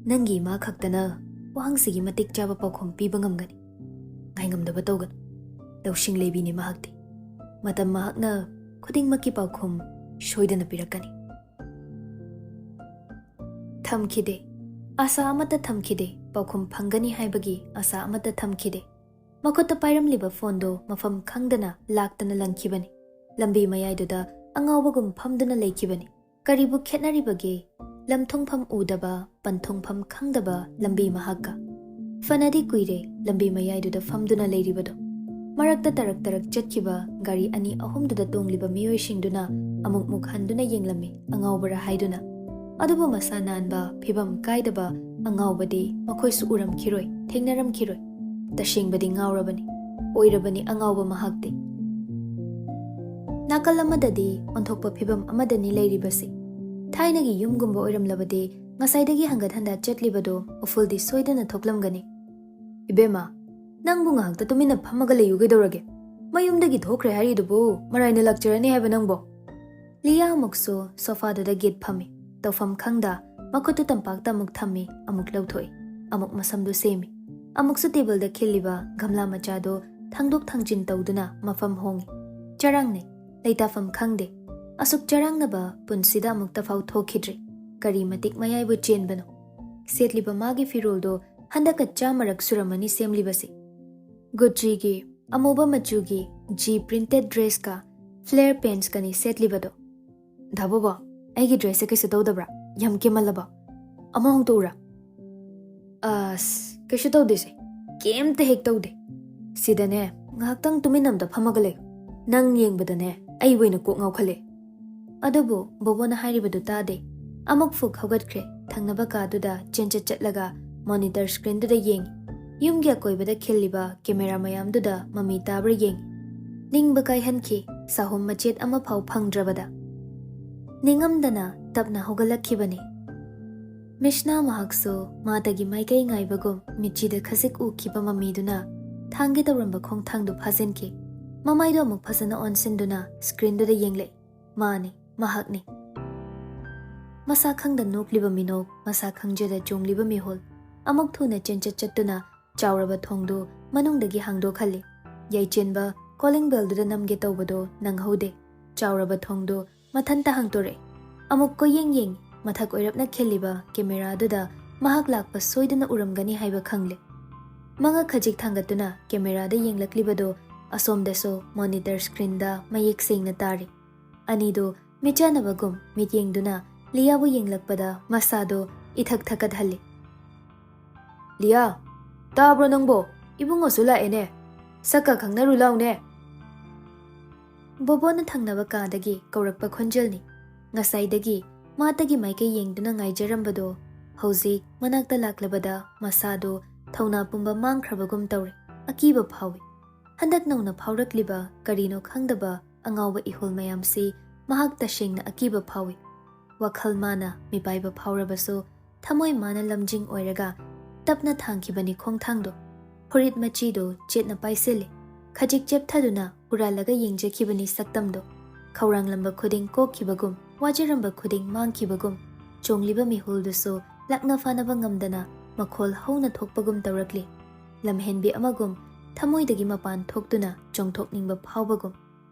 ꯅꯪꯒꯤ ꯏꯃꯥ ꯈꯛꯇꯅ ꯋꯥꯍꯪꯁꯤꯒꯤ ꯃꯇꯤꯛ ꯆꯥꯕ ꯄꯥꯎꯈꯨꯝ ꯄꯤꯕ ꯉꯝꯒꯅꯤ꯫ ꯉꯥꯏꯉꯝꯗꯕ ꯇꯧꯒꯅꯨ꯫ ꯂꯧꯁꯤꯡ ꯂꯩꯕꯤꯅꯤ ꯃꯍꯥꯛꯇꯤ꯫ ꯃꯇꯝ ꯃꯍꯥꯛꯅ ꯈꯨꯗꯤꯡꯃꯛꯀꯤ ꯄꯥꯎꯈꯨꯝ ꯁꯣꯏꯗꯅ ꯄꯤꯔꯛꯀꯅꯤ꯫ ꯊꯝꯈꯤꯗꯦ꯫ ꯑꯥꯁꯥ ꯑꯃꯠꯇ ꯊꯝꯈꯤꯗꯦ꯫ ꯄꯥꯎꯈꯨꯝ ꯐꯪꯒꯅꯤ ꯍꯥꯏꯕꯒꯤ ꯑꯥꯁꯥ ꯑꯃꯠꯇ ꯊꯝꯈꯤꯗꯦ꯫ ꯃꯈꯨꯠꯇ ꯄꯥꯏꯔꯝꯂꯤꯕ ꯐꯣꯟꯗꯨ ꯃꯐꯝ ꯈꯪꯗꯅ ꯂꯥꯛꯇꯅ ꯂꯪꯈꯤꯕꯅꯤ꯫ ꯂꯝꯕꯤ ꯃꯌꯥꯏꯗꯨꯗ ꯑꯉꯥꯎꯕꯒꯨꯝ ꯐꯝꯗꯨꯅ ꯂꯩꯈꯤꯕꯅꯤ꯫ ꯀꯔꯤꯕꯨ ꯈꯦꯠꯅꯔꯤꯕꯒꯦ? ꯂꯝꯊꯨꯡꯐꯝ ꯎꯗꯕ, ꯄꯟꯊꯨꯡꯐꯝ ꯈꯪꯗꯕ ꯂꯝꯕꯤ ꯃꯍꯥꯛꯀ꯫ ꯐꯅꯗꯤ ꯀꯨꯏꯔꯦ ꯂꯝꯕꯤ ꯃꯌꯥꯏꯗꯨꯗ ꯐꯝꯗꯨꯅ ꯂꯩꯔꯤꯕꯗꯣ꯫ ꯃꯔꯛꯇ ꯇꯔꯛ ꯇꯔꯛ ꯆꯠꯈꯤꯕ ꯒꯥꯔꯤ ꯑꯅꯤ ꯑꯍꯨꯝꯗꯨꯗ ꯇꯣꯡꯂꯤꯕ ꯃꯤꯑꯣꯏꯁꯤꯡꯗꯨꯅ ꯑꯃꯨꯛ ꯃꯨꯛ ꯍꯟꯗꯨꯅ ꯌꯦꯡꯂꯝꯃꯤ, ꯑꯉꯥꯎꯕꯔꯥ ꯍꯥꯏꯗꯨꯅ꯫ ꯑꯗꯨꯕꯨ ꯃꯁꯥ ꯅꯥꯟꯕ, ꯐꯤꯕꯝ ꯀꯥꯏꯗꯕ ꯑꯉꯥꯎꯕꯗꯤ ꯃꯈꯣꯏꯁꯨ ꯎꯔꯝꯈꯤꯔꯣꯏ, ꯊꯦꯡꯅꯔꯝꯈꯤꯔꯣꯏ꯫ ꯇꯁꯦꯡꯕꯗꯤ ꯉꯥꯎꯔꯕꯅꯤ, ꯑꯣꯏꯔꯕꯅꯤ ꯑꯉꯥꯎꯕ ꯃꯍꯥꯛꯇꯤ꯫ ꯅꯥꯀꯜ ꯑꯃꯗꯗꯤ ꯑꯣꯟꯊꯣꯛꯄ ꯐꯤꯕꯝ ꯑꯃꯗꯅꯤ ꯂꯩꯔꯤꯕꯁꯤ꯫ ꯊꯥꯏꯅꯒꯤ ꯌꯨꯝꯒꯨꯝꯕ ꯑꯣꯏꯔꯝꯂꯕꯗꯤ ꯉꯁꯥꯏꯗꯒꯤ ꯍꯪꯒꯠ ꯍꯟꯗ ꯆꯠꯂꯤꯕꯗꯣ ꯎꯐꯨꯜꯗꯤ ꯁꯣꯏꯗꯅ ꯊꯣꯛꯂꯝꯒꯅꯤ꯫ "ꯏꯕꯦꯝꯃ, ꯅꯪꯕꯨ ꯉꯥꯏꯍꯥꯛꯇ ꯇꯨꯃꯤꯟꯅ ꯐꯝꯃꯒ ꯂꯩꯌꯨ ꯀꯩꯗꯧꯔꯒꯦ? ꯃꯌꯨꯝꯗꯒꯤ ꯊꯣꯛꯈ꯭ꯔꯦ ꯍꯥꯏꯔꯤꯗꯨꯕꯨ ꯃꯔꯥꯏꯅ ꯂꯥꯛꯆꯔꯅꯤ ꯍꯥꯏꯕ ꯅꯪꯕꯣ?" ꯂꯤꯌꯥ ꯑꯃꯨꯛꯁꯨ ꯁꯣꯐꯥꯗꯨꯗ ꯒꯤꯠ ꯐꯝꯃꯤ꯫ ꯇꯧꯐꯝ ꯈꯪꯗ ꯃꯈꯨꯠꯇꯨ ꯇꯝꯄꯥꯛꯇ ꯑꯃꯨꯛ ꯊꯝꯃꯤ, ꯑꯃꯨꯛ ꯂꯧꯊꯣꯛꯏ, ꯑꯃꯨꯛ ꯃꯁꯝꯗꯨ ꯁꯦꯝꯃꯤ, ꯑꯃꯨꯛꯁꯨ ꯇꯦꯕꯜꯗ ꯈꯤꯜꯂꯤꯕ ꯒꯝꯂꯥ ꯃꯆꯥꯗꯨ ꯊꯥꯡꯗꯣꯛ ꯊꯥꯡꯖꯤꯟ ꯇꯧꯗꯨꯅ ꯃꯐꯝ ꯍꯣꯡꯏ꯫ ꯆꯔꯥꯡꯅꯩ, ꯂꯩꯇꯥꯐꯝ ꯈꯪꯗꯦ꯫ ꯑꯁꯨꯛ ꯆꯔꯥꯡꯅꯕ ꯄꯨꯟꯁꯤꯗ ꯑꯃꯨꯛꯇꯐꯥꯎ ꯊꯣꯛꯈꯤꯗ꯭ꯔꯤ꯫ ꯀꯔꯤ ꯃꯇꯤꯛ ꯃꯌꯥꯏꯕꯨ ꯆꯦꯟꯕꯅꯣ? ꯁꯦꯠꯂꯤꯕ ꯃꯥꯒꯤ ꯐꯤꯔꯣꯜꯗꯣ ꯍꯟꯗꯛꯀ ꯆꯥꯝꯃꯔꯛ ꯁꯨꯔꯝꯃꯅꯤ ꯁꯦꯝꯂꯤꯕꯁꯤ꯫ ꯒꯨꯆꯤꯒꯤ ꯑꯃꯨꯕ ꯃꯆꯨꯒꯤ ꯖꯤ ꯄ꯭ꯔꯤꯟꯇꯦꯗ ꯗ꯭ꯔꯦꯁꯀ ꯐ꯭ꯂꯦꯌꯔ ꯄꯦꯟꯁꯀꯅꯤ ꯁꯦꯠꯂꯤꯕꯗꯣ꯫ "ꯙꯥ ꯕꯣꯕꯣ, ꯑꯩꯒꯤ ꯗ꯭ꯔꯦꯁꯁꯦ ꯀꯩꯁꯨ ꯇꯧꯗꯕ꯭ꯔꯥ? ꯌꯥꯝ ꯀꯦꯃꯜꯂꯕ? ꯑꯃ ꯍꯣꯡꯗꯣꯛꯎꯔꯥ?" "ꯑꯁ, ꯀꯩꯁꯨ ꯇꯧꯗꯦꯁꯦ, ꯀꯩꯝꯇ ꯍꯦꯛ ꯇꯧꯗꯦ꯫ ꯁꯤꯗꯅꯦ ꯉꯥꯏꯍꯥꯛꯇꯪ ꯇꯨꯃꯤꯟꯅ ꯑꯝꯇ ꯐꯝꯃꯒ ꯂꯩꯌꯨ꯫ ꯅꯪ ꯌꯦꯡꯕꯗꯅꯦ ꯑꯩꯕꯨ ꯑꯣꯏꯅ ꯀꯣꯛ ꯉꯥꯎꯈꯠꯂꯦ꯫" ꯑꯗꯨꯕꯨ ꯕꯣꯕꯣꯅ ꯍꯥꯏꯔꯤꯕꯗꯨ ꯇꯥꯗꯦ꯫ ꯑꯃꯨꯛ ꯐꯨꯛ ꯍꯧꯒꯠꯈ꯭ꯔꯦ, ꯊꯪꯅꯕ ꯀꯥꯗꯨꯗ ꯆꯦꯟꯆꯠ ꯆꯠꯂꯒ ꯃꯣꯅꯤꯇꯔ ꯁ꯭ꯀ꯭ꯔꯤꯟꯗꯨꯗ ꯌꯦꯡꯉꯤ꯫ ꯌꯨꯝꯒꯤ ꯑꯀꯣꯏꯕꯗ ꯈꯤꯜꯂꯤꯕ ꯀꯦꯃꯦꯔꯥ ꯃꯌꯥꯝꯗꯨꯗ ꯃꯃꯤ ꯇꯥꯕ꯭ꯔꯥ ꯌꯦꯡꯉꯤ꯫ ꯅꯤꯡꯕ ꯀꯥꯏꯍꯟꯈꯤ, ꯆꯥꯍꯨꯝ ꯃꯆꯦꯠ ꯑꯃꯐꯥꯎ ꯐꯪꯗ꯭ꯔꯕꯗ꯫ ꯅꯤꯡꯉꯝꯗꯅ ꯇꯞꯅ ꯍꯧꯒꯠꯂꯛꯈꯤꯕꯅꯤ꯫ ꯃꯤꯁꯅꯥ ꯃꯍꯥꯛꯁꯨ ꯃꯥꯇꯒꯤ ꯃꯥꯏꯀꯩ ꯉꯥꯏꯕꯒꯨꯝ ꯃꯤꯠꯆꯤꯗ ꯈꯖꯤꯛ ꯎꯈꯤꯕ ꯃꯃꯤꯗꯨꯅ ꯊꯥꯡꯒꯦ ꯇꯧꯔꯝꯕ ꯈꯣꯡꯊꯥꯡꯗꯨ ꯐꯥꯖꯤꯟꯈꯤ꯫ ꯃꯃꯥꯏꯗꯨ ꯑꯃꯨꯛ ꯐꯖꯅ ꯑꯣꯟꯁꯤꯟꯗꯨꯅ ꯁ꯭ꯀ꯭ꯔꯤꯟꯗꯨꯗ ꯌꯦꯡꯂꯛꯏ꯫ ꯃꯥꯅꯤ, ꯃꯍꯥꯛꯅꯤ꯫ ꯃꯁꯥ ꯈꯪꯗ ꯅꯣꯛꯂꯤꯕ ꯃꯤꯅꯣꯛ, ꯃꯁꯥ ꯈꯪꯖꯗ ꯆꯣꯡꯂꯤꯕ ꯃꯤꯍꯨꯜ꯫ ꯑꯃꯨꯛ ꯊꯨꯅ ꯆꯦꯟꯆꯠ ꯆꯠꯇꯨꯅ ꯆꯥꯎꯔꯕ ꯊꯣꯡꯗꯨ ꯃꯅꯨꯡꯗꯒꯤ ꯍꯥꯡꯗꯣꯛꯍꯜꯂꯤ꯫ ꯌꯥꯏꯆꯦꯟꯕ ꯀꯣꯂꯤꯡ ꯕꯦꯜꯗꯨꯗ ꯅꯝꯒꯦ ꯇꯧꯕꯗꯣ ꯅꯪꯍꯧꯗꯦ꯫ ꯆꯥꯎꯔꯕ ꯊꯣꯡꯗꯨ ꯃꯊꯟꯇ ꯍꯥꯡꯗꯣꯔꯛꯏ꯫ ꯑꯃꯨꯛ ꯀꯣꯏꯌꯦꯡ ꯌꯦꯡꯉꯤ꯫ ꯃꯊꯛ ꯑꯣꯏꯔꯞꯅ ꯈꯤꯜꯂꯤꯕ ꯀꯦꯃꯦꯔꯥꯗꯨꯗ ꯃꯍꯥꯛ ꯂꯥꯛꯄ ꯁꯣꯏꯗꯅ ꯎꯔꯝꯒꯅꯤ ꯍꯥꯏꯕ ꯈꯪꯂꯦ꯫ ꯃꯉꯛ ꯈꯖꯤꯛ ꯊꯥꯡꯒꯠꯇꯨꯅ ꯀꯦꯃꯦꯔꯥꯗ ꯌꯦꯡꯂꯛꯂꯤꯕꯗꯨ ꯑꯁꯣꯝꯗꯁꯨ ꯃꯣꯅꯤꯇꯔ ꯁ꯭ꯀ꯭ꯔꯤꯟꯗ ꯃꯌꯦꯛ ꯁꯦꯡꯅ ꯇꯥꯔꯤ꯫ ꯑꯅꯤꯗꯨ ꯃꯤꯠꯆꯥꯟꯅꯕꯒꯨꯝ ꯃꯤꯠꯌꯦꯡꯗꯨꯅ ꯂꯤꯌꯥꯕꯨ ꯌꯦꯡꯂꯛꯄꯗ ꯃꯁꯥꯗꯨ ꯏꯊꯛ ꯊꯛꯀꯠꯍꯜꯂꯤ꯫ "ꯂꯤꯌꯥ, ꯇꯥꯕ꯭ꯔꯣ ꯅꯪꯕꯣ? ꯏꯕꯨꯡꯉꯣꯁꯨ ꯂꯥꯛꯑꯦꯅꯦ꯫ ꯁꯛꯀ ꯈꯪꯅꯔꯨ ꯂꯥꯎꯅꯦ꯫ ꯕꯣꯕꯣꯅ ꯊꯪꯅꯕ ꯀꯥꯗꯒꯤ ꯀꯧꯔꯛꯄ ꯈꯣꯟꯖꯦꯜꯅꯤ꯫ ꯉꯁꯥꯏꯗꯒꯤ ꯃꯥꯇꯒꯤ ꯃꯥꯏꯀꯩ ꯌꯦꯡꯗꯨꯅ ꯉꯥꯏꯖꯔꯝꯕꯗꯣ ꯍꯧꯖꯤꯛ ꯃꯅꯥꯛꯇ ꯂꯥꯛꯂꯕꯗ ꯃꯁꯥꯗꯣ ꯊꯧꯅꯥ ꯄꯨꯝꯕ ꯃꯥꯡꯈ꯭ꯔꯕꯒꯨꯝ ꯇꯧꯔꯦ꯫ ꯑꯀꯤꯕ ꯐꯥꯎꯏ꯫ ꯍꯟꯗꯛ ꯅꯧꯅ ꯐꯥꯎꯔꯛꯂꯤꯕ ꯀꯔꯤꯅꯣ ꯈꯪꯗꯕ ꯑꯉꯥꯎꯕ ꯏꯍꯨꯜ ꯃꯌꯥꯝꯁꯤ ꯃꯍꯥꯛ ꯇꯁꯦꯡꯅ ꯑꯀꯤꯕ ꯐꯥꯎꯏ꯫ ꯋꯥꯈꯜ ꯃꯥꯅ ꯃꯤꯄꯥꯏꯕ ꯐꯥꯎꯔꯕꯁꯨ ꯊꯃꯣꯏ ꯃꯥꯅ ꯂꯝꯖꯤꯡ ꯑꯣꯏꯔꯒ ꯇꯞꯅ ꯊꯥꯡꯈꯤꯕꯅꯤ ꯈꯣꯡꯊꯥꯡꯗꯣ꯫ ꯐꯨꯔꯤꯠ ꯃꯆꯤꯗꯣ ꯆꯦꯠꯅ ꯄꯥꯏꯁꯤꯜꯂꯤ꯫ ꯈꯖꯤꯛ ꯆꯦꯞꯊꯗꯨꯅ ꯍꯨꯔꯥꯜꯂꯒ ꯌꯦꯡꯖꯈꯤꯕꯅꯤ ꯁꯛꯇꯝꯗꯣ꯫ ꯈꯧꯔꯥꯡꯂꯝꯕ ꯈꯨꯗꯤꯡ ꯀꯣꯛꯈꯤꯕꯒꯨꯝ, ꯋꯥꯖꯔꯝꯕ ꯈꯨꯗꯤꯡ ꯃꯥꯡꯈꯤꯕꯒꯨꯝ, ꯆꯣꯡꯂꯤꯕ ꯃꯤꯍꯨꯜꯗꯨꯁꯨ ꯂꯥꯛꯅ ꯐꯥꯅꯕ ꯉꯝꯗꯅ ꯃꯈꯣꯜ ꯍꯧꯅ ꯊꯣꯛꯄꯒꯨꯝ ꯇꯧꯔꯛꯂꯤ꯫ ꯂꯝꯍꯦꯟꯕꯤ ꯑꯃꯒꯨꯝ ꯊꯃꯣꯏꯗꯒꯤ ꯃꯄꯥꯟ ꯊꯣꯛꯇꯨꯅ ꯆꯣꯡꯊꯣꯛꯅꯤꯡꯕ ꯐꯥꯎꯕꯒꯨꯝ꯫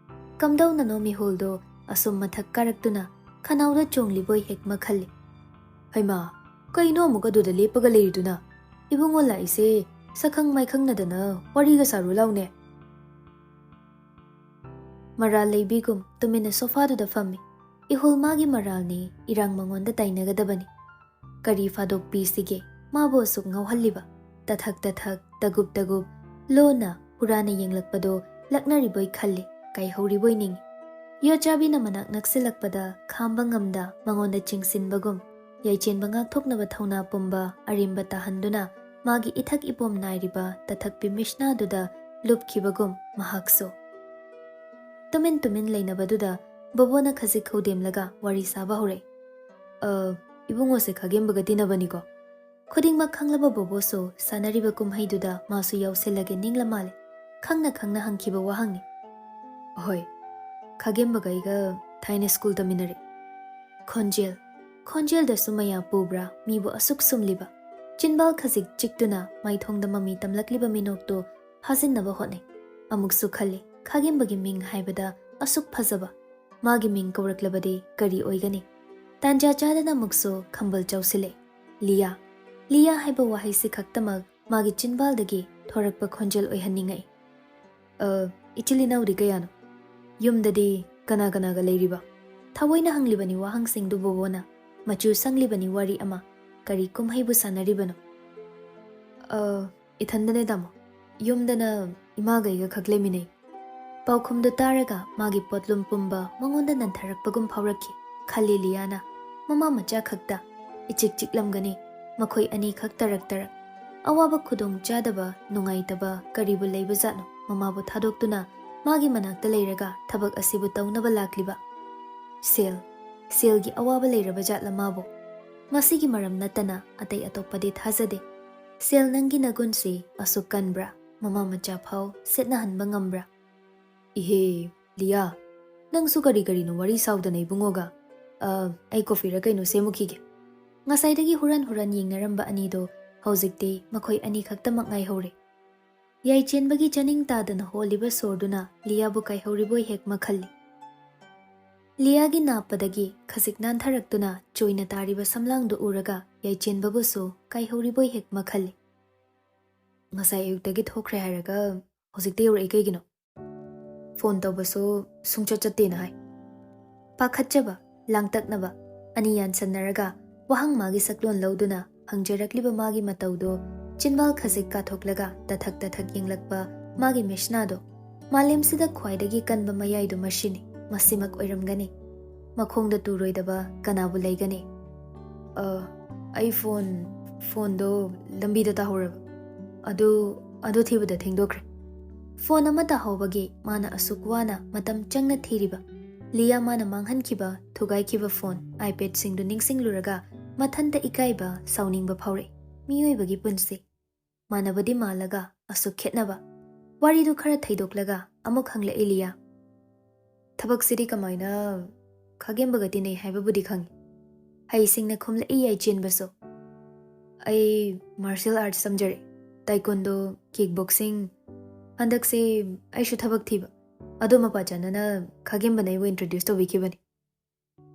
ꯀꯝꯗꯧꯅꯅꯣ ꯃꯤꯍꯨꯜꯗꯣ ꯑꯁꯨꯝ ꯃꯊꯛ ꯀꯥꯔꯛꯇꯨꯅ ꯈꯅꯥꯎꯗ ꯆꯣꯡꯂꯤꯕꯣꯏ ꯍꯦꯛ ꯃꯈꯜꯂꯤ꯫ ꯍꯩꯃꯥ, ꯀꯩꯅꯣ ꯑꯃꯨꯛ ꯑꯗꯨꯗ ꯂꯦꯞꯄꯒ ꯂꯩꯔꯤꯗꯨꯅ? ꯏꯕꯨꯡꯉꯣ ꯂꯥꯛꯏꯁꯦ ꯁꯛꯈꯪ ꯃꯥꯏꯈꯪꯅꯗꯅ ꯋꯥꯔꯤꯒ ꯁꯥꯔꯨ ꯂꯥꯎꯅꯦ꯫ ꯃꯔꯥꯜ ꯂꯩꯕꯤꯒꯨꯝ ꯇꯨꯃꯤꯟꯅ ꯁꯣꯐꯥꯗꯨꯗ ꯐꯝꯃꯤ꯫ ꯏꯍꯨꯜ ꯃꯥꯒꯤ ꯃꯔꯥꯜꯅꯤ, ꯏꯔꯥꯡ ꯃꯉꯣꯟꯗ ꯇꯥꯏꯅꯒꯗꯕꯅꯤ꯫ ꯀꯔꯤ ꯐꯥꯗꯣꯛ ꯄꯤꯁꯤꯒꯦ ꯃꯥꯕꯨ ꯑꯁꯨꯛ ꯉꯥꯎꯍꯜꯂꯤꯕ? ꯇꯊꯛ ꯇꯊꯛ, ꯇꯒꯨꯞ ꯇꯒꯨꯞ, ꯂꯣꯟꯅ ꯍꯨꯔꯥꯟꯅ ꯌꯦꯡꯂꯛꯄꯗꯣ ꯂꯛꯅꯔꯤꯕꯣꯏ ꯈꯜꯂꯤ, ꯀꯥꯏꯍꯧꯔꯤꯕꯣꯏ ꯅꯤꯡꯏ꯫ ꯌꯣꯠꯆꯥꯕꯤꯅ ꯃꯅꯥꯛ ꯅꯛꯁꯤꯜꯂꯛꯄꯗ ꯈꯥꯝꯕ ꯉꯝꯗ ꯃꯉꯣꯟꯗ ꯆꯤꯡꯁꯤꯟꯕꯒꯨꯝ, ꯌꯥꯏꯆꯦꯟꯕ ꯉꯥꯛꯊꯣꯛꯅꯕ ꯊꯧꯅꯥ ꯄꯨꯝꯕ ꯑꯔꯦꯝꯕ ꯇꯥꯍꯟꯗꯨꯅ ꯃꯥꯒꯤ ꯏꯊꯛ ꯏꯄꯣꯝ ꯅꯥꯏꯔꯤꯕ ꯇꯊꯛꯄꯤ ꯃꯤꯁꯅꯥꯗꯨꯗ ꯂꯨꯞꯈꯤꯕꯒꯨꯝ ꯃꯍꯥꯛꯁꯨ꯫ ꯇꯨꯃꯤꯟ ꯇꯨꯃꯤꯟ ꯂꯩꯅꯕꯗꯨꯗ ꯕꯣꯕꯣꯅ ꯈꯖꯤꯛ ꯈꯧꯗꯦꯝꯂꯒ ꯋꯥꯔꯤ ꯁꯥꯕ ꯍꯧꯔꯛꯏ꯫ "ꯑ, ꯏꯕꯨꯡꯉꯣꯁꯦ ꯈꯥꯒꯦꯝꯕꯒ ꯇꯤꯟꯅꯕꯅꯤꯀꯣ?" ꯈꯨꯗꯤꯡꯃꯛ ꯈꯪꯂꯕ ꯕꯣꯕꯣꯁꯨ ꯁꯥꯟꯅꯔꯤꯕ ꯀꯨꯝꯍꯩꯗꯨꯗ ꯃꯥꯁꯨ ꯌꯥꯎꯁꯤꯜꯂꯒꯦ ꯅꯤꯡꯂ ꯃꯥꯜꯂꯦ꯫ ꯈꯪꯅ ꯈꯪꯅ ꯍꯪꯈꯤꯕ ꯋꯥꯍꯪꯅꯤ꯫ "ꯑꯍꯣꯏ, ꯈꯥꯒꯦꯝꯕꯒ ꯑꯩꯒ ꯊꯥꯏꯅ ꯁ꯭ꯀꯨꯜ ꯇꯝꯃꯤꯟꯅꯔꯦ꯫" ꯈꯣꯟꯖꯦꯜ, ꯈꯣꯟꯖꯦꯜꯗꯁꯨ ꯃꯌꯥ ꯄꯨꯕ꯭ꯔꯥ ꯃꯤꯕꯨ ꯑꯁꯨꯛ ꯁꯨꯝꯂꯤꯕ? ꯆꯤꯟꯕꯥꯜ ꯈꯖꯤꯛ ꯆꯤꯛꯇꯨꯅ ꯃꯥꯏꯊꯣꯡꯗ ꯃꯃꯤ ꯇꯝꯂꯛꯂꯤꯕ ꯃꯤꯅꯣꯛꯇꯨ ꯐꯥꯖꯤꯟꯅꯕ ꯍꯣꯠꯅꯩ꯫ ꯑꯃꯨꯛꯁꯨ ꯈꯜꯂꯤ, ꯈꯥꯒꯦꯝꯕꯒꯤ ꯃꯤꯡ ꯍꯥꯏꯕꯗ ꯑꯁꯨꯛ ꯐꯖꯕ꯫ ꯃꯥꯒꯤ ꯃꯤꯡ ꯀꯧꯔꯛꯂꯕꯗꯤ ꯀꯔꯤ ꯑꯣꯏꯒꯅꯤ? ꯇꯥꯟꯖꯥ ꯆꯥꯗꯅ ꯑꯃꯨꯛꯁꯨ ꯈꯝꯕꯜ ꯆꯥꯎꯁꯤꯜꯂꯦ꯫ "ꯂꯤꯌꯥ, ꯂꯤꯌꯥ" ꯍꯥꯏꯕ ꯋꯥꯍꯩꯁꯤ ꯈꯛꯇꯃꯛ ꯃꯥꯒꯤ ꯆꯤꯟꯕꯥꯜꯗꯒꯤ ꯊꯣꯔꯛꯄ ꯈꯣꯟꯖꯦꯜ ꯑꯣꯏꯍꯟꯅꯤꯡꯉꯛꯏ꯫ "ꯑ, ꯏꯆꯤꯜ ꯏꯅꯥꯎꯗꯤ ꯀꯌꯥꯅꯣ? ꯌꯨꯝꯗꯗꯤ ꯀꯅꯥ ꯀꯅꯥꯒ ꯂꯩꯔꯤꯕ?" ꯊꯑꯣꯏꯅ ꯍꯪꯂꯤꯕꯅꯤ ꯋꯥꯍꯪꯁꯤꯡꯗꯨ ꯕꯣꯕꯣꯅ꯫ ꯃꯆꯨ ꯁꯪꯂꯤꯕꯅꯤ ꯋꯥꯔꯤ ꯑꯃ꯫ ꯀꯔꯤ ꯀꯨꯝꯍꯩꯕꯨ ꯁꯥꯟꯅꯔꯤꯕꯅꯣ? "ꯑ, ꯏꯊꯟꯗꯅꯦ ꯇꯥꯃꯣ꯫ ꯌꯨꯝꯗꯅ ꯏꯃꯥꯒ ꯑꯩꯒ ꯈꯛ ꯂꯩꯃꯤꯟꯅꯩ꯫ ꯄꯥꯎꯈꯨꯝꯗꯨ ꯇꯥꯔꯒ ꯃꯥꯒꯤ ꯄꯣꯠꯂꯨꯝ ꯄꯨꯝꯕ ꯃꯉꯣꯟꯗ ꯅꯟꯊꯔꯛꯄꯒꯨꯝ ꯐꯥꯎꯔꯛꯈꯤ꯫ ꯈꯜꯂꯤ ꯂꯤꯌꯥꯅ, ꯃꯃꯥ ꯃꯆꯥ ꯈꯛꯇ, ꯏꯆꯤꯛ ꯆꯤꯛꯂꯝꯒꯅꯤ꯫ ꯃꯈꯣꯏ ꯑꯅꯤꯈꯛ ꯇꯔꯛ ꯇꯔꯛ꯫ ꯑꯋꯥꯕ, ꯈꯨꯗꯣꯡ ꯆꯥꯗꯕ, ꯅꯨꯡꯉꯥꯏꯇꯕ ꯀꯔꯤꯕꯨ ꯂꯩꯕꯖꯥꯠꯅꯣ ꯃꯃꯥꯕꯨ ꯊꯥꯗꯣꯛꯇꯨꯅ ꯃꯥꯒꯤ ꯃꯅꯥꯛꯇ ꯂꯩꯔꯒ ꯊꯕꯛ ꯑꯁꯤꯕꯨ ꯇꯧꯅꯕ ꯂꯥꯛꯂꯤꯕ? ꯁꯦꯜ, ꯁꯦꯜꯒꯤ ꯑꯋꯥꯕ ꯂꯩꯔꯕ ꯖꯥꯠꯂ ꯃꯥꯕꯨ? ꯃꯁꯤꯒꯤ ꯃꯔꯝ ꯅꯠꯇꯅ ꯑꯇꯩ ꯑꯇꯣꯞꯄꯗꯤ ꯊꯥꯖꯗꯦ꯫ ꯁꯦꯜ, ꯅꯪꯒꯤ ꯅꯒꯨꯟꯁꯤ ꯑꯁꯨꯛ ꯀꯟꯕ꯭ꯔꯥ? ꯃꯃꯥ ꯃꯆꯥ ꯐꯥꯎ ꯁꯦꯠꯅꯍꯟꯕ ꯉꯝꯕ꯭ꯔꯥ? ꯏꯍꯦ, ꯂꯤꯌꯥ, ꯅꯪꯁꯨ ꯀꯔꯤ ꯀꯔꯤꯅꯣ ꯋꯥꯔꯤ ꯁꯥꯎꯗꯅ ꯏꯕꯨꯡꯉꯣꯒ꯫ ꯑ, ꯑꯩ ꯀꯣꯐꯤꯔ ꯀꯩꯅꯣ ꯁꯦꯝꯃꯨꯈꯤꯒꯦ꯫ ꯉꯁꯥꯏꯗꯒꯤ ꯍꯨꯔꯥꯟ ꯍꯨꯔꯥꯟ ꯌꯦꯡꯅꯔꯝꯕ ꯑꯅꯤꯗꯣ ꯍꯧꯖꯤꯛꯇꯤ ꯃꯈꯣꯏ ꯑꯅꯤꯈꯛꯇꯃꯛ ꯉꯥꯏꯍꯧꯔꯦ꯫ ꯌꯥꯏꯆꯦꯟꯕꯒꯤ ꯆꯥꯅꯤꯡ ꯇꯥꯗꯅ ꯍꯣꯜꯂꯤꯕ ꯁꯣꯔꯗꯨꯅ ꯂꯤꯌꯥꯕꯨ ꯀꯥꯏꯍꯧꯔꯤꯕꯣꯏ ꯍꯦꯛ ꯃꯥꯈꯜꯂꯤ꯫ ꯂꯤꯌꯥꯒꯤ ꯅꯥꯞꯄꯗꯒꯤ ꯈꯖꯤꯛ ꯅꯥꯟꯊꯔꯛꯇꯨꯅ ꯆꯣꯏꯅ ꯇꯥꯔꯤꯕ ꯁꯝꯂꯥꯡꯗꯨ ꯎꯔꯒ ꯌꯥꯏꯆꯦꯟꯕꯕꯨꯁꯨ ꯀꯥꯏꯍꯧꯔꯤꯕꯣꯏ ꯍꯦꯛ ꯃꯥꯈꯜꯂꯤ꯫ ꯉꯁꯥꯏ ꯑꯌꯨꯛꯇꯒꯤ ꯊꯣꯛꯈ꯭ꯔꯦ ꯍꯥꯏꯔꯒ ꯍꯧꯖꯤꯛꯇ ꯌꯧꯔꯛꯏ ꯀꯩꯒꯤꯅꯣ? ꯐꯣꯟ ꯇꯧꯕꯁꯨ ꯁꯨꯡꯆꯠ ꯆꯠꯇꯦꯅ ꯍꯥꯏ꯫ ꯄꯥꯈꯠꯆꯕ, ꯂꯥꯡꯇꯛꯅꯕ ꯑꯅꯤ ꯌꯥꯟꯁꯟꯅꯔꯒ ꯋꯥꯍꯪ ꯃꯥꯒꯤ ꯁꯛꯂꯣꯟ ꯂꯧꯗꯨꯅ ꯍꯪꯖꯔꯛꯂꯤꯕ ꯃꯥꯒꯤ ꯃꯇꯧꯗꯣ ꯆꯤꯟꯕꯥꯜ ꯈꯖꯤꯛ ꯀꯥꯊꯣꯛꯂꯒ ꯇꯊꯛ ꯇꯊꯛ ꯌꯦꯡꯂꯛꯄ ꯃꯥꯒꯤ ꯃꯤꯁꯅꯥꯗꯣ, ꯃꯥꯂꯦꯝꯁꯤꯗ ꯈ꯭ꯋꯥꯏꯗꯒꯤ ꯀꯟꯕ ꯃꯌꯥꯏꯗꯣ ꯃꯁꯤꯅꯤ, ꯃꯁꯤꯃꯛ ꯑꯣꯏꯔꯝꯒꯅꯤ꯫ ꯃꯈꯣꯡꯗ ꯇꯨꯔꯣꯏꯗꯕ ꯀꯅꯥꯕꯨ ꯂꯩꯒꯅꯤ? ꯑ, ꯑꯩ ꯐꯣꯟ, ꯐꯣꯟꯗꯣ ꯂꯝꯕꯤꯗ ꯇꯥꯍꯧꯔꯕ꯫ ꯑꯗꯨ, ꯑꯗꯨ ꯊꯤꯕꯗ ꯊꯦꯡꯗꯣꯛꯈ꯭ꯔꯦ꯫ ꯐꯣꯟ ꯑꯃ ꯇꯥꯍꯧꯕꯒꯤ ꯃꯥꯅ ꯑꯁꯨꯛ ꯋꯥꯅ ꯃꯇꯝ ꯆꯪꯅ ꯊꯤꯔꯤꯕ ꯂꯤꯌꯥ ꯃꯥꯅ ꯃꯥꯡꯍꯟꯈꯤꯕ, ꯊꯨꯒꯥꯏꯈꯤꯕ ꯐꯣꯟ, iPadꯁꯤꯡꯗꯨ ꯅꯤꯡꯁꯤꯡꯂꯨꯔꯒ ꯃꯊꯟꯇ ꯏꯀꯥꯏꯕ, ꯁꯥꯎꯅꯤꯡꯕ ꯐꯥꯎꯔꯛꯏ꯫ ꯃꯤꯑꯣꯏꯕꯒꯤ ꯄꯨꯟꯁꯤ꯫ ꯃꯥꯟꯅꯕꯗꯤ ꯃꯥꯜꯂꯒ ꯑꯁꯨꯛ ꯈꯦꯠꯅꯕ? ꯋꯥꯔꯤꯗꯨ ꯈꯔ ꯊꯩꯗꯣꯛꯂꯒ ꯑꯃꯨꯛ ꯍꯪꯂꯛꯏ ꯂꯤꯌꯥ꯫ ꯊꯕꯛꯁꯤꯗꯤ ꯀꯃꯥꯏꯅ ꯈꯥꯒꯦꯝꯕꯒ ꯇꯤꯟꯅꯩ ꯍꯥꯏꯕꯕꯨꯗꯤ ꯈꯪꯉꯤ꯫ ꯍꯩꯁꯤꯡꯅ ꯈꯨꯝꯂꯛꯏ ꯌꯥꯏꯆꯦꯟꯕꯁꯨ꯫ ꯑꯩ martial arts ꯇꯝꯖꯔꯛꯏ꯫ Taekwondo, kickboxing꯫ ꯍꯟꯗꯛꯁꯦ ꯑꯩꯁꯨ ꯊꯕꯛ ꯊꯤꯕ꯫ ꯑꯗꯨ ꯃꯄꯥ ꯆꯥꯅꯅ ꯈꯥꯒꯦꯝꯕꯅ ꯑꯩꯕꯨ introduce ꯇꯧꯕꯤꯈꯤꯕꯅꯤ꯫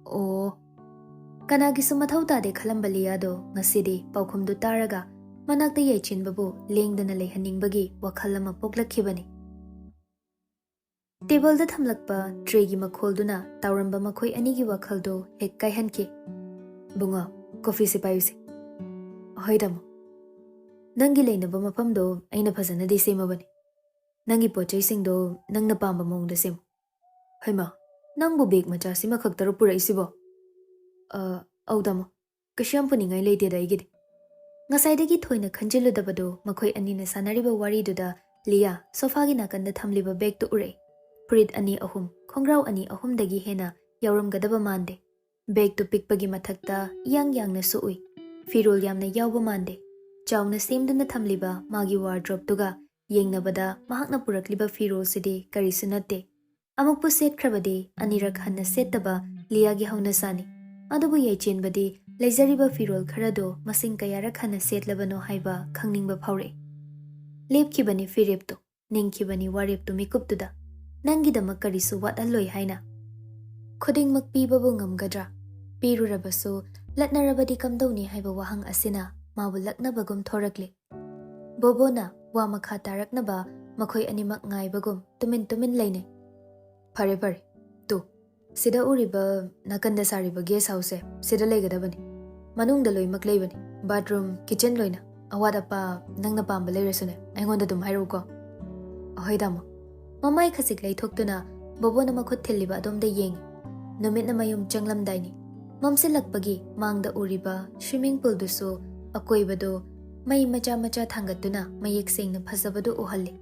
ꯑꯣ꯫ ꯀꯅꯥꯒꯤꯁꯨ ꯃꯊꯧ ꯇꯥꯗꯦ ꯈꯜꯂꯝꯕ ꯂꯤꯌꯥꯗꯣ ꯉꯁꯤꯗꯤ ꯄꯥꯎꯈꯨꯝꯗꯨ ꯇꯥꯔꯒ ꯃꯅꯥꯛꯇ ꯌꯥꯏꯆꯦꯟꯕꯕꯨ ꯂꯦꯡꯗꯅ ꯂꯩꯍꯟꯅꯤꯡꯕꯒꯤ ꯋꯥꯈꯜ ꯑꯃ ꯄꯣꯛꯂꯛꯈꯤꯕꯅꯤ꯫ ꯇꯦꯕꯜꯗ ꯊꯝꯂꯛꯄ ꯇ꯭ꯔꯦꯒꯤ ꯃꯈꯣꯜꯗꯨꯅ ꯇꯥꯎꯔꯝꯕ ꯃꯈꯣꯏ ꯑꯅꯤꯒꯤ ꯋꯥꯈꯜꯗꯣ ꯍꯦꯛ ꯀꯥꯏꯍꯟꯈꯤ꯫ "ꯕꯨꯡꯉꯣ, ꯀꯣꯐꯤꯁꯦ ꯄꯥꯏꯌꯨꯁꯦ꯫" "ꯍꯣꯏ ꯇꯥꯃꯣ꯫ ꯅꯪꯒꯤ ꯂꯩꯅꯕ ꯃꯐꯝꯗꯣ ꯑꯩꯅ ꯐꯖꯅꯗꯤ ꯁꯦꯝꯃꯕꯅꯤ꯫" ꯅꯪꯒꯤ ꯄꯣꯠ ꯆꯩꯁꯤꯡꯗꯣ ꯅꯪꯅ ꯄꯥꯝꯕ ꯃꯑꯣꯡꯗ ꯁꯦꯝꯃꯨ꯫ ꯍꯩꯃꯥ, ꯅꯪꯕꯨ ꯕꯦꯒ ꯃꯆꯥꯁꯤꯃ ꯈꯛꯇꯔꯣ ꯄꯨꯔꯛꯏꯁꯤꯕꯣ? ꯑ, ꯑꯧ ꯇꯥꯃꯣ, ꯀꯩꯁꯨ ꯌꯥꯝ ꯄꯨꯅꯤꯡꯉꯥꯏ ꯂꯩꯇꯦꯗ ꯑꯩꯒꯤꯗꯤ꯫ ꯉꯁꯥꯏꯗꯒꯤ ꯊꯣꯏꯅ ꯈꯟꯖꯤꯜꯂꯨꯗꯕꯗꯣ ꯃꯈꯣꯏ ꯑꯅꯤꯅ ꯁꯥꯟꯅꯔꯤꯕ ꯋꯥꯔꯤꯗꯨꯗ ꯂꯤꯌꯥ ꯁꯣꯐꯥꯒꯤ ꯅꯥꯀꯟꯗ ꯊꯝꯂꯤꯕ ꯕꯦꯒꯇꯨ ꯎꯔꯛꯏ꯫ ꯐꯨꯔꯤꯠ ꯑꯅꯤ ꯑꯍꯨꯝ, ꯈꯣꯡꯒ꯭ꯔꯥꯎ ꯑꯅꯤ ꯑꯍꯨꯝꯗꯒꯤ ꯍꯦꯟꯅ ꯌꯥꯎꯔꯝꯒꯗꯕ ꯃꯥꯟꯗꯦ꯫ ꯕꯦꯒꯇꯨ ꯄꯤꯛꯄꯒꯤ ꯃꯊꯛꯇ ꯏꯌꯥꯡ ꯌꯥꯡꯅꯁꯨ ꯎꯏ꯫ ꯐꯤꯔꯣꯜ ꯌꯥꯝꯅ ꯌꯥꯎꯕ ꯃꯥꯟꯗꯦ꯫ ꯆꯥꯎꯅ ꯁꯦꯝꯗꯨꯅ ꯊꯝꯂꯤꯕ ꯃꯥꯒꯤ ꯋꯥꯔꯗ꯭ꯔꯣꯞꯇꯨꯒ ꯌꯦꯡꯅꯕꯗ ꯃꯍꯥꯛꯅ ꯄꯨꯔꯛꯂꯤꯕ ꯐꯤꯔꯣꯜꯁꯤꯗꯤ ꯀꯔꯤꯁꯨ ꯅꯠꯇꯦ꯫ ꯑꯃꯨꯛꯄꯨ ꯁꯦꯠꯈ꯭ꯔꯕꯗꯤ ꯑꯅꯤꯔꯛ ꯍꯟꯅ ꯁꯦꯠꯇꯕ ꯂꯤꯌꯥꯒꯤ ꯍꯧꯅꯁꯥꯅꯤ꯫ ꯑꯗꯨꯕꯨ ꯌꯥꯏꯆꯦꯟꯕꯗꯤ ꯂꯩꯖꯔꯤꯕ ꯐꯤꯔꯣꯜ ꯈꯔꯗꯣ ꯃꯁꯤꯡ ꯀꯌꯥꯔꯛ ꯍꯟꯅ ꯁꯦꯠꯂꯕꯅꯣ ꯍꯥꯏꯕ ꯈꯪꯅꯤꯡꯕ ꯐꯥꯎꯔꯛꯏ꯫ ꯂꯦꯞꯈꯤꯕꯅꯤ ꯐꯤꯔꯦꯞꯇꯨ, ꯅꯤꯡꯈꯤꯕꯅꯤ ꯋꯥꯔꯦꯞꯇꯨ ꯃꯤꯀꯨꯞꯇꯨꯗ, ꯅꯪꯒꯤꯗꯃꯛ ꯀꯔꯤꯁꯨ ꯋꯥꯠꯍꯜꯂꯣꯏ ꯍꯥꯏꯅ꯫ ꯈꯨꯗꯤꯡꯃꯛ ꯄꯤꯕꯕꯨ ꯉꯝꯒꯗ꯭ꯔꯥ? ꯄꯤꯔꯨꯔꯕꯁꯨ ꯂꯠꯅꯔꯕꯗꯤ ꯀꯝꯗꯧꯅꯤ ꯍꯥꯏꯕ ꯋꯥꯍꯪ ꯑꯁꯤꯅ ꯃꯥꯕꯨ ꯂꯛꯅꯕꯒꯨꯝ ꯊꯣꯔꯛꯂꯤ꯫ ꯕꯣꯕꯣꯅ ꯋꯥ ꯃꯈꯥ ꯇꯥꯔꯛꯅꯕ ꯃꯈꯣꯏ ꯑꯅꯤꯃꯛ ꯉꯥꯏꯕꯒꯨꯝ ꯇꯨꯃꯤꯟ ꯇꯨꯃꯤꯟ ꯂꯩꯅꯩ꯫ ꯐꯔꯦ ꯐꯔꯦ, ꯇꯨ, ꯁꯤꯗ ꯎꯔꯤꯕ ꯅꯥꯀꯟꯗ ꯁꯥꯔꯤꯕ ꯒꯦꯁ ꯍꯥꯎꯁꯁꯦ ꯁꯤꯗ ꯂꯩꯒꯗꯕꯅꯤ꯫ ꯃꯅꯨꯡꯗ ꯂꯣꯏꯅꯃꯛ ꯂꯩꯕꯅꯤ꯫ ꯕꯥꯠꯔꯨꯝ, ꯀꯤꯆꯟ ꯂꯣꯏꯅ꯫ ꯑꯋꯥꯠ ꯑꯄꯥ ꯅꯪꯅ ꯄꯥꯝꯕ ꯂꯩꯔꯁꯨꯅꯦ, ꯑꯩꯉꯣꯟꯗ ꯑꯗꯨꯝ ꯍꯥꯏꯔꯛꯎꯀꯣ꯫ ꯑꯍꯣꯏ ꯇꯥꯃꯣ꯫ ꯃꯃꯥꯏ ꯈꯖꯤꯛ ꯂꯩꯊꯣꯛꯇꯨꯅ ꯕꯣꯕꯣꯅ ꯃꯈꯨꯠ ꯊꯤꯜꯂꯤꯕ ꯑꯗꯣꯝꯗ ꯌꯦꯡꯉꯤ꯫ ꯅꯨꯃꯤꯠꯅ ꯃꯌꯨꯝ ꯆꯪꯂꯝꯗꯥꯏꯅꯤ꯫ ꯃꯝꯁꯤꯜꯂꯛꯄꯒꯤ ꯃꯥꯡꯗ ꯎꯔꯤꯕ ꯁ꯭ꯋꯤꯃꯤꯡ ꯄꯨꯜꯗꯨꯁꯨ ꯑꯀꯣꯏꯕꯗꯨ ꯃꯩ ꯃꯆꯥ ꯃꯆꯥ ꯊꯥꯡꯒꯠꯇꯨꯅ ꯃꯌꯦꯛ ꯁꯦꯡꯅ ꯐꯖꯕꯗꯨ ꯎꯍꯜꯂꯤ꯫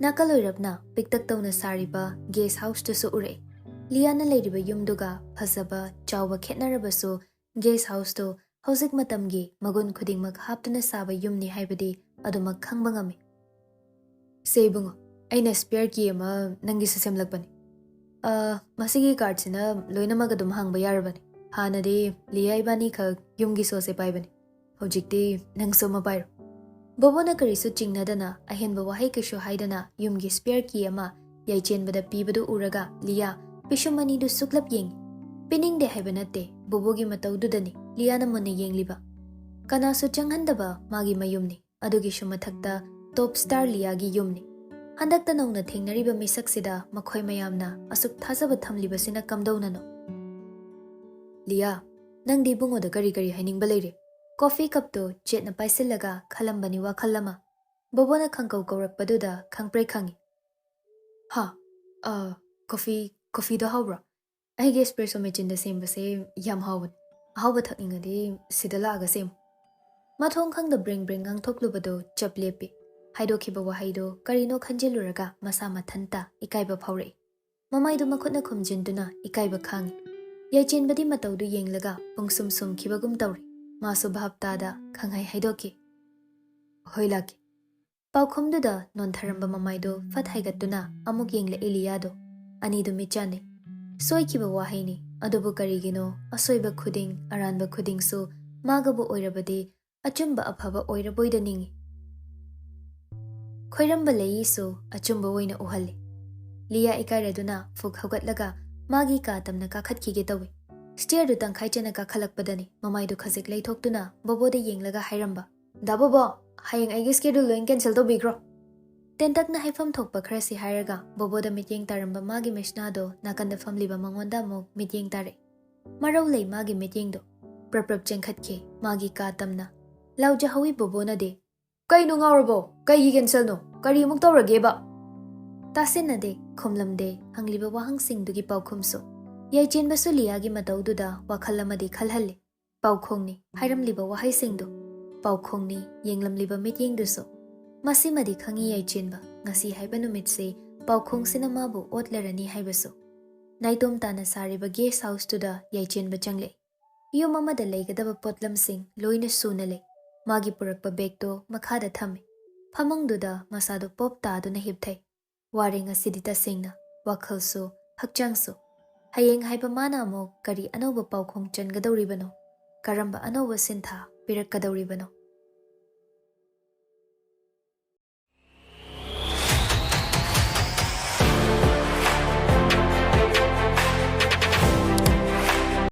ꯅꯥꯀꯜ ꯑꯣꯏꯔꯞꯅ ꯄꯤꯛꯇꯛ ꯇꯧꯅ ꯁꯥꯔꯤꯕ ꯒꯦꯁ ꯍꯥꯎꯁꯇꯨꯁꯨ ꯎꯔꯛꯏ꯫ ꯂꯤꯌꯥꯅ ꯂꯩꯔꯤꯕ ꯌꯨꯝꯗꯨꯒ ꯐꯖꯕ ꯆꯥꯎꯕ ꯈꯦꯠꯅꯔꯕꯁꯨ ꯒꯦꯁ ꯍꯥꯎꯁꯇꯨ ꯍꯧꯖꯤꯛ ꯃꯇꯝꯒꯤ ꯃꯒꯨꯟ ꯈꯨꯗꯤꯡꯃꯛ ꯍꯥꯞꯇꯨꯅ ꯁꯥꯕ ꯌꯨꯝꯅꯤ ꯍꯥꯏꯕꯗꯤ ꯑꯗꯨꯃꯛ ꯈꯪꯕ ꯉꯝꯃꯤ꯫ ꯁꯦ ꯏꯕꯨꯡꯉꯣ, ꯑꯩꯅ ꯁ꯭ꯄꯦꯌꯔ ꯀꯤ ꯑꯃ ꯅꯪꯒꯤꯁꯨ ꯁꯦꯝꯂꯛꯄꯅꯤ꯫ ꯑ, ꯃꯁꯤꯒꯤ ꯀꯥꯔꯗꯁꯤꯅ ꯂꯣꯏꯅꯃꯛ ꯑꯗꯨꯝ ꯍꯥꯡꯕ ꯌꯥꯔꯕꯅꯤ꯫ ꯍꯥꯟꯅꯗꯤ ꯂꯤꯌꯥ ꯏꯕꯥꯅꯤꯈꯛ ꯌꯨꯝꯒꯤ ꯁꯣꯁꯦ ꯄꯥꯏꯕꯅꯤ꯫ ꯍꯧꯖꯤꯛꯇꯤ ꯅꯪꯁꯨ ꯑꯃ ꯄꯥꯏꯔꯣ꯫ ꯕꯣꯕꯣꯅ ꯀꯔꯤꯁꯨ ꯆꯤꯡꯅꯗꯅ, ꯑꯍꯦꯟꯕ ꯋꯥꯍꯩ ꯀꯩꯁꯨ ꯍꯥꯏꯗꯅ ꯌꯨꯝꯒꯤ ꯁ꯭ꯄꯦꯌꯔ ꯀꯤ ꯑꯃ ꯌꯥꯏꯆꯦꯟꯕꯗ ꯄꯤꯕꯗꯨ ꯎꯔꯒ ꯂꯤꯌꯥ ꯄꯤꯁꯨꯝ ꯑꯅꯤꯗꯨ ꯁꯨꯛꯂꯞ ꯌꯦꯡꯉꯤ꯫ ꯄꯤꯅꯤꯡꯗꯦ ꯍꯥꯏꯕ ꯅꯠꯇꯦ, ꯕꯣꯕꯣꯒꯤ ꯃꯇꯧꯗꯨꯗꯅꯤ ꯂꯤꯌꯥꯅ ꯃꯨꯟꯅ ꯌꯦꯡꯂꯤꯕ꯫ ꯀꯅꯥꯁꯨ ꯆꯪꯍꯟꯗꯕ ꯃꯥꯒꯤ ꯃꯌꯨꯝꯅꯤ꯫ ꯑꯗꯨꯒꯤꯁꯨ ꯃꯊꯛꯇ ꯇꯣꯞ ꯁ꯭ꯇꯥꯔ ꯂꯤꯌꯥꯒꯤ ꯌꯨꯝꯅꯤ꯫ ꯍꯟꯗꯛꯇ ꯅꯧꯅ ꯊꯦꯡꯅꯔꯤꯕ ꯃꯤꯁꯛꯁꯤꯗ ꯃꯈꯣꯏ ꯃꯌꯥꯝꯅ ꯑꯁꯨꯛ ꯊꯥꯖꯕ ꯊꯝꯂꯤꯕꯁꯤꯅ ꯀꯝꯗꯧꯅꯅꯣ? ꯂꯤꯌꯥ, ꯅꯪꯗꯤ ꯏꯕꯨꯡꯉꯣꯗ ꯀꯔꯤ ꯀꯔꯤ ꯍꯥꯏꯅꯤꯡꯕ ꯂꯩꯔꯦ? ꯀꯣꯐꯤ ꯀꯞꯇꯨ ꯆꯦꯠꯅ ꯄꯥꯏꯁꯤꯜꯂꯒ ꯈꯜꯂꯝꯕꯅꯤ ꯋꯥꯈꯜ ꯑꯃ꯫ ꯕꯣꯕꯣꯅ ꯈꯪꯀꯧ ꯀꯧꯔꯛꯄꯗꯨꯗ ꯈꯪꯄ꯭ꯔꯦꯛ ꯈꯪꯉꯤ꯫ "ꯍꯥ? ꯑ, ꯀꯣꯐꯤ, ꯀꯣꯐꯤꯗꯣ ꯍꯥꯎꯕ꯭ꯔꯣ? ꯑꯩꯒꯤ espresso machineꯗ ꯁꯦꯝꯕꯁꯦ ꯌꯥꯝ ꯍꯥꯎꯕꯅꯤ꯫ ꯑꯍꯥꯎꯕ ꯊꯛꯅꯤꯡꯉꯗꯤ ꯁꯤꯗ ꯂꯥꯛꯑꯒ ꯁꯦꯝꯃꯨ"꯫ ꯃꯊꯣꯡ ꯈꯪꯗ ꯕ꯭ꯔꯦꯡ ꯕ꯭ꯔꯦꯡ ꯉꯥꯡꯊꯣꯛꯂꯨꯕꯗꯣ ꯆꯞ ꯂꯦꯞꯄꯤ꯫ ꯍꯥꯏꯗꯣꯛꯈꯤꯕ ꯋꯥꯍꯩꯗꯣ ꯀꯔꯤꯅꯣ ꯈꯟꯖꯤꯜꯂꯨꯔꯒ ꯃꯁꯥ ꯃꯊꯟꯇ ꯏꯀꯥꯏꯕ ꯐꯥꯎꯔꯛꯏ꯫ ꯃꯃꯥꯏꯗꯨ ꯃꯈꯨꯠꯅ ꯈꯨꯝꯖꯤꯟꯗꯨꯅ ꯏꯀꯥꯏꯕ ꯈꯥꯡꯉꯤ꯫ ꯌꯥꯏꯆꯦꯟꯕꯗꯤ ꯃꯇꯧꯗꯨ ꯌꯦꯡꯂꯒ ꯄꯨꯡꯁꯨꯝ ꯁꯨꯝꯈꯤꯕꯒꯨꯝ ꯇꯧꯔꯤ꯫ ꯃꯥꯁꯨ ꯚꯥꯞ ꯇꯥꯗ ꯈꯪꯍꯥꯏ ꯍꯥꯏꯗꯣꯛꯈꯤ, "ꯍꯣꯏ, ꯂꯥꯛꯀꯦ"꯫ ꯄꯥꯎꯈꯨꯝꯗꯨꯗ ꯅꯣꯟꯊꯔꯝꯕ ꯃꯃꯥꯏꯗꯨ ꯐꯠ ꯍꯥꯏꯒꯠꯇꯨꯅ ꯑꯃꯨꯛ ꯌꯦꯡꯂꯛꯏ ꯂꯤꯌꯥꯗꯣ꯫ ꯑꯅꯤꯗꯨ ꯃꯤꯠ ꯆꯥꯟꯅꯩ꯫ ꯁꯣꯏꯈꯤꯕ ꯋꯥꯍꯩꯅꯤ, ꯑꯗꯨꯕꯨ ꯀꯔꯤꯒꯤꯅꯣ ꯑꯁꯣꯏꯕ ꯈꯨꯗꯤꯡ, ꯑꯔꯥꯟꯕ ꯈꯨꯗꯤꯡꯁꯨ ꯃꯥꯒꯕꯨ ꯑꯣꯏꯔꯕꯗꯤ ꯑꯆꯨꯝꯕ ꯑꯐꯕ ꯑꯣꯏꯔꯕꯣꯏꯗ ꯅꯤꯡꯏ꯫ ꯈꯣꯏꯔꯝꯕ ꯂꯩꯏꯁꯨ ꯑꯆꯨꯝꯕ ꯑꯣꯏꯅ ꯎꯍꯜꯂꯤ꯫ ꯂꯤꯌꯥ ꯏꯀꯥꯏꯔꯗꯨꯅ ꯐꯨꯛ ꯍꯧꯒꯠꯂꯒ ꯃꯥꯒꯤ ꯀꯥ ꯇꯝꯅ ꯀꯥꯈꯠꯈꯤꯒꯦ ꯇꯧꯏ꯫ Stairꯗꯨ ꯇꯪꯈꯥꯏ ꯆꯦꯟꯅ ꯀꯥꯈꯠꯂꯛꯄꯗꯅꯤ ꯃꯃꯥꯏꯗꯨ ꯈꯖꯤꯛ ꯂꯩꯊꯣꯛꯇꯨꯅ ꯕꯣꯕꯣꯗ ꯌꯦꯡꯂꯒ ꯍꯥꯏꯔꯝꯕ, "ꯗꯥ ꯕꯣꯕꯣ, ꯍꯌꯦꯡ ꯑꯩꯒꯤ schedule ꯂꯣꯏꯅ cancel ꯇꯧꯕꯤꯈ꯭ꯔꯣ"꯫ ꯇꯦꯟꯇꯛꯅ ꯍꯥꯏꯐꯝ ꯊꯣꯛꯄ ꯈꯔꯁꯤ ꯍꯥꯏꯔꯒ ꯕꯣꯕꯣꯗ ꯃꯤꯠꯌꯦꯡ ꯇꯥꯔꯝꯕ ꯃꯥꯒꯤ ꯃꯤꯁꯅꯥꯗꯣ ꯅꯥꯀꯟꯗ ꯐꯝꯂꯤꯕ ꯃꯉꯣꯟꯗ ꯑꯃꯨꯛ ꯃꯤꯠꯌꯦꯡ ꯇꯥꯔꯛꯏ꯫ ꯃꯔꯧ ꯂꯩ ꯃꯥꯒꯤ ꯃꯤꯠꯌꯦꯡꯗꯣ꯫ ꯄ꯭ꯔꯞ ꯄ꯭ꯔꯞ ꯆꯦꯟꯈꯠꯈꯤ ꯃꯥꯒꯤ ꯀꯥ ꯇꯝꯅ꯫ ꯂꯥꯎꯖꯍꯧꯏ ꯕꯣꯕꯣꯅꯗꯤ, "ꯀꯩꯅꯣ ꯉꯥꯎꯔꯕꯣ? ꯀꯩꯒꯤ cancelꯅꯣ? ꯀꯔꯤ ꯑꯃꯨꯛ ꯇꯧꯔꯒꯦꯕ?" ꯇꯥꯁꯤꯟꯅꯗꯦ, ꯈꯨꯝꯂꯝꯗꯦ꯫ ꯍꯪꯂꯤꯕ ꯋꯥꯍꯪꯁꯤꯡꯗꯨꯒꯤ ꯄꯥꯎꯈꯨꯝꯁꯨ꯫ ꯌꯥꯏꯆꯦꯟꯕꯁꯨ ꯂꯤꯌꯥꯒꯤ ꯃꯇꯧꯗꯨꯗ ꯋꯥꯈꯜ ꯑꯃꯗꯤ ꯈꯜꯍꯜꯂꯤ꯫ ꯄꯥꯎꯈꯣꯡꯅꯤ ꯍꯥꯏꯔꯝꯂꯤꯕ ꯋꯥꯍꯩꯁꯤꯡꯗꯨ꯫ ꯄꯥꯎꯈꯣꯡꯅꯤ ꯌꯦꯡꯂꯝꯂꯤꯕ ꯃꯤꯠꯌꯦꯡꯗꯨꯁꯨ꯫ ꯃꯁꯤꯃꯗꯤ ꯈꯪꯏ ꯌꯥꯏꯆꯦꯟꯕ, ꯉꯁꯤ ꯍꯥꯏꯕ ꯅꯨꯃꯤꯠꯁꯤ ꯄꯥꯎꯈꯣꯡꯁꯤꯅ ꯃꯥꯕꯨ ꯑꯣꯠꯂꯔꯅꯤ ꯍꯥꯏꯕꯁꯨ꯫ ꯅꯥꯏꯇꯣꯝ ꯇꯥꯅ ꯁꯥꯔꯤꯕ guest houseꯇꯨꯗ ꯌꯥꯏꯆꯦꯟꯕ ꯆꯪꯂꯛꯏ꯫ ꯌꯨꯝ ꯑꯃꯗ ꯂꯩꯒꯗꯕ ꯄꯣꯠꯂꯝꯁꯤꯡ ꯂꯣꯏꯅ ꯁꯨꯅ ꯂꯩ꯫ ꯃꯥꯒꯤ ꯄꯨꯔꯛꯄ bagꯇꯣ ꯃꯈꯥꯗ ꯊꯝꯃꯤ꯫ ꯐꯃꯨꯡꯗꯨꯗ ꯃꯁꯥꯗꯨ ꯄꯣꯞ ꯇꯥꯗꯨꯅ ꯍꯤꯞꯊꯩ꯫ ꯋꯥꯔꯦ ꯉꯁꯤꯗꯤ ꯇꯁꯦꯡꯅ꯫ ꯋꯥꯈꯜꯁꯨ, ꯍꯛꯆꯥꯡꯁꯨ꯫ ꯍꯌꯦꯡ ꯍꯥꯏꯕ ꯃꯥꯅ ꯑꯃꯨꯛ ꯀꯔꯤ ꯑꯅꯧꯕ ꯄꯥꯎꯈꯣꯡ ꯆꯟꯒꯗꯧꯔꯤꯕꯅꯣ? ꯀꯔꯝꯕ ꯑꯅꯧꯕ ꯁꯤꯟꯊꯥ ꯄꯤꯔꯛꯀꯗꯧꯔꯤꯕꯅꯣ?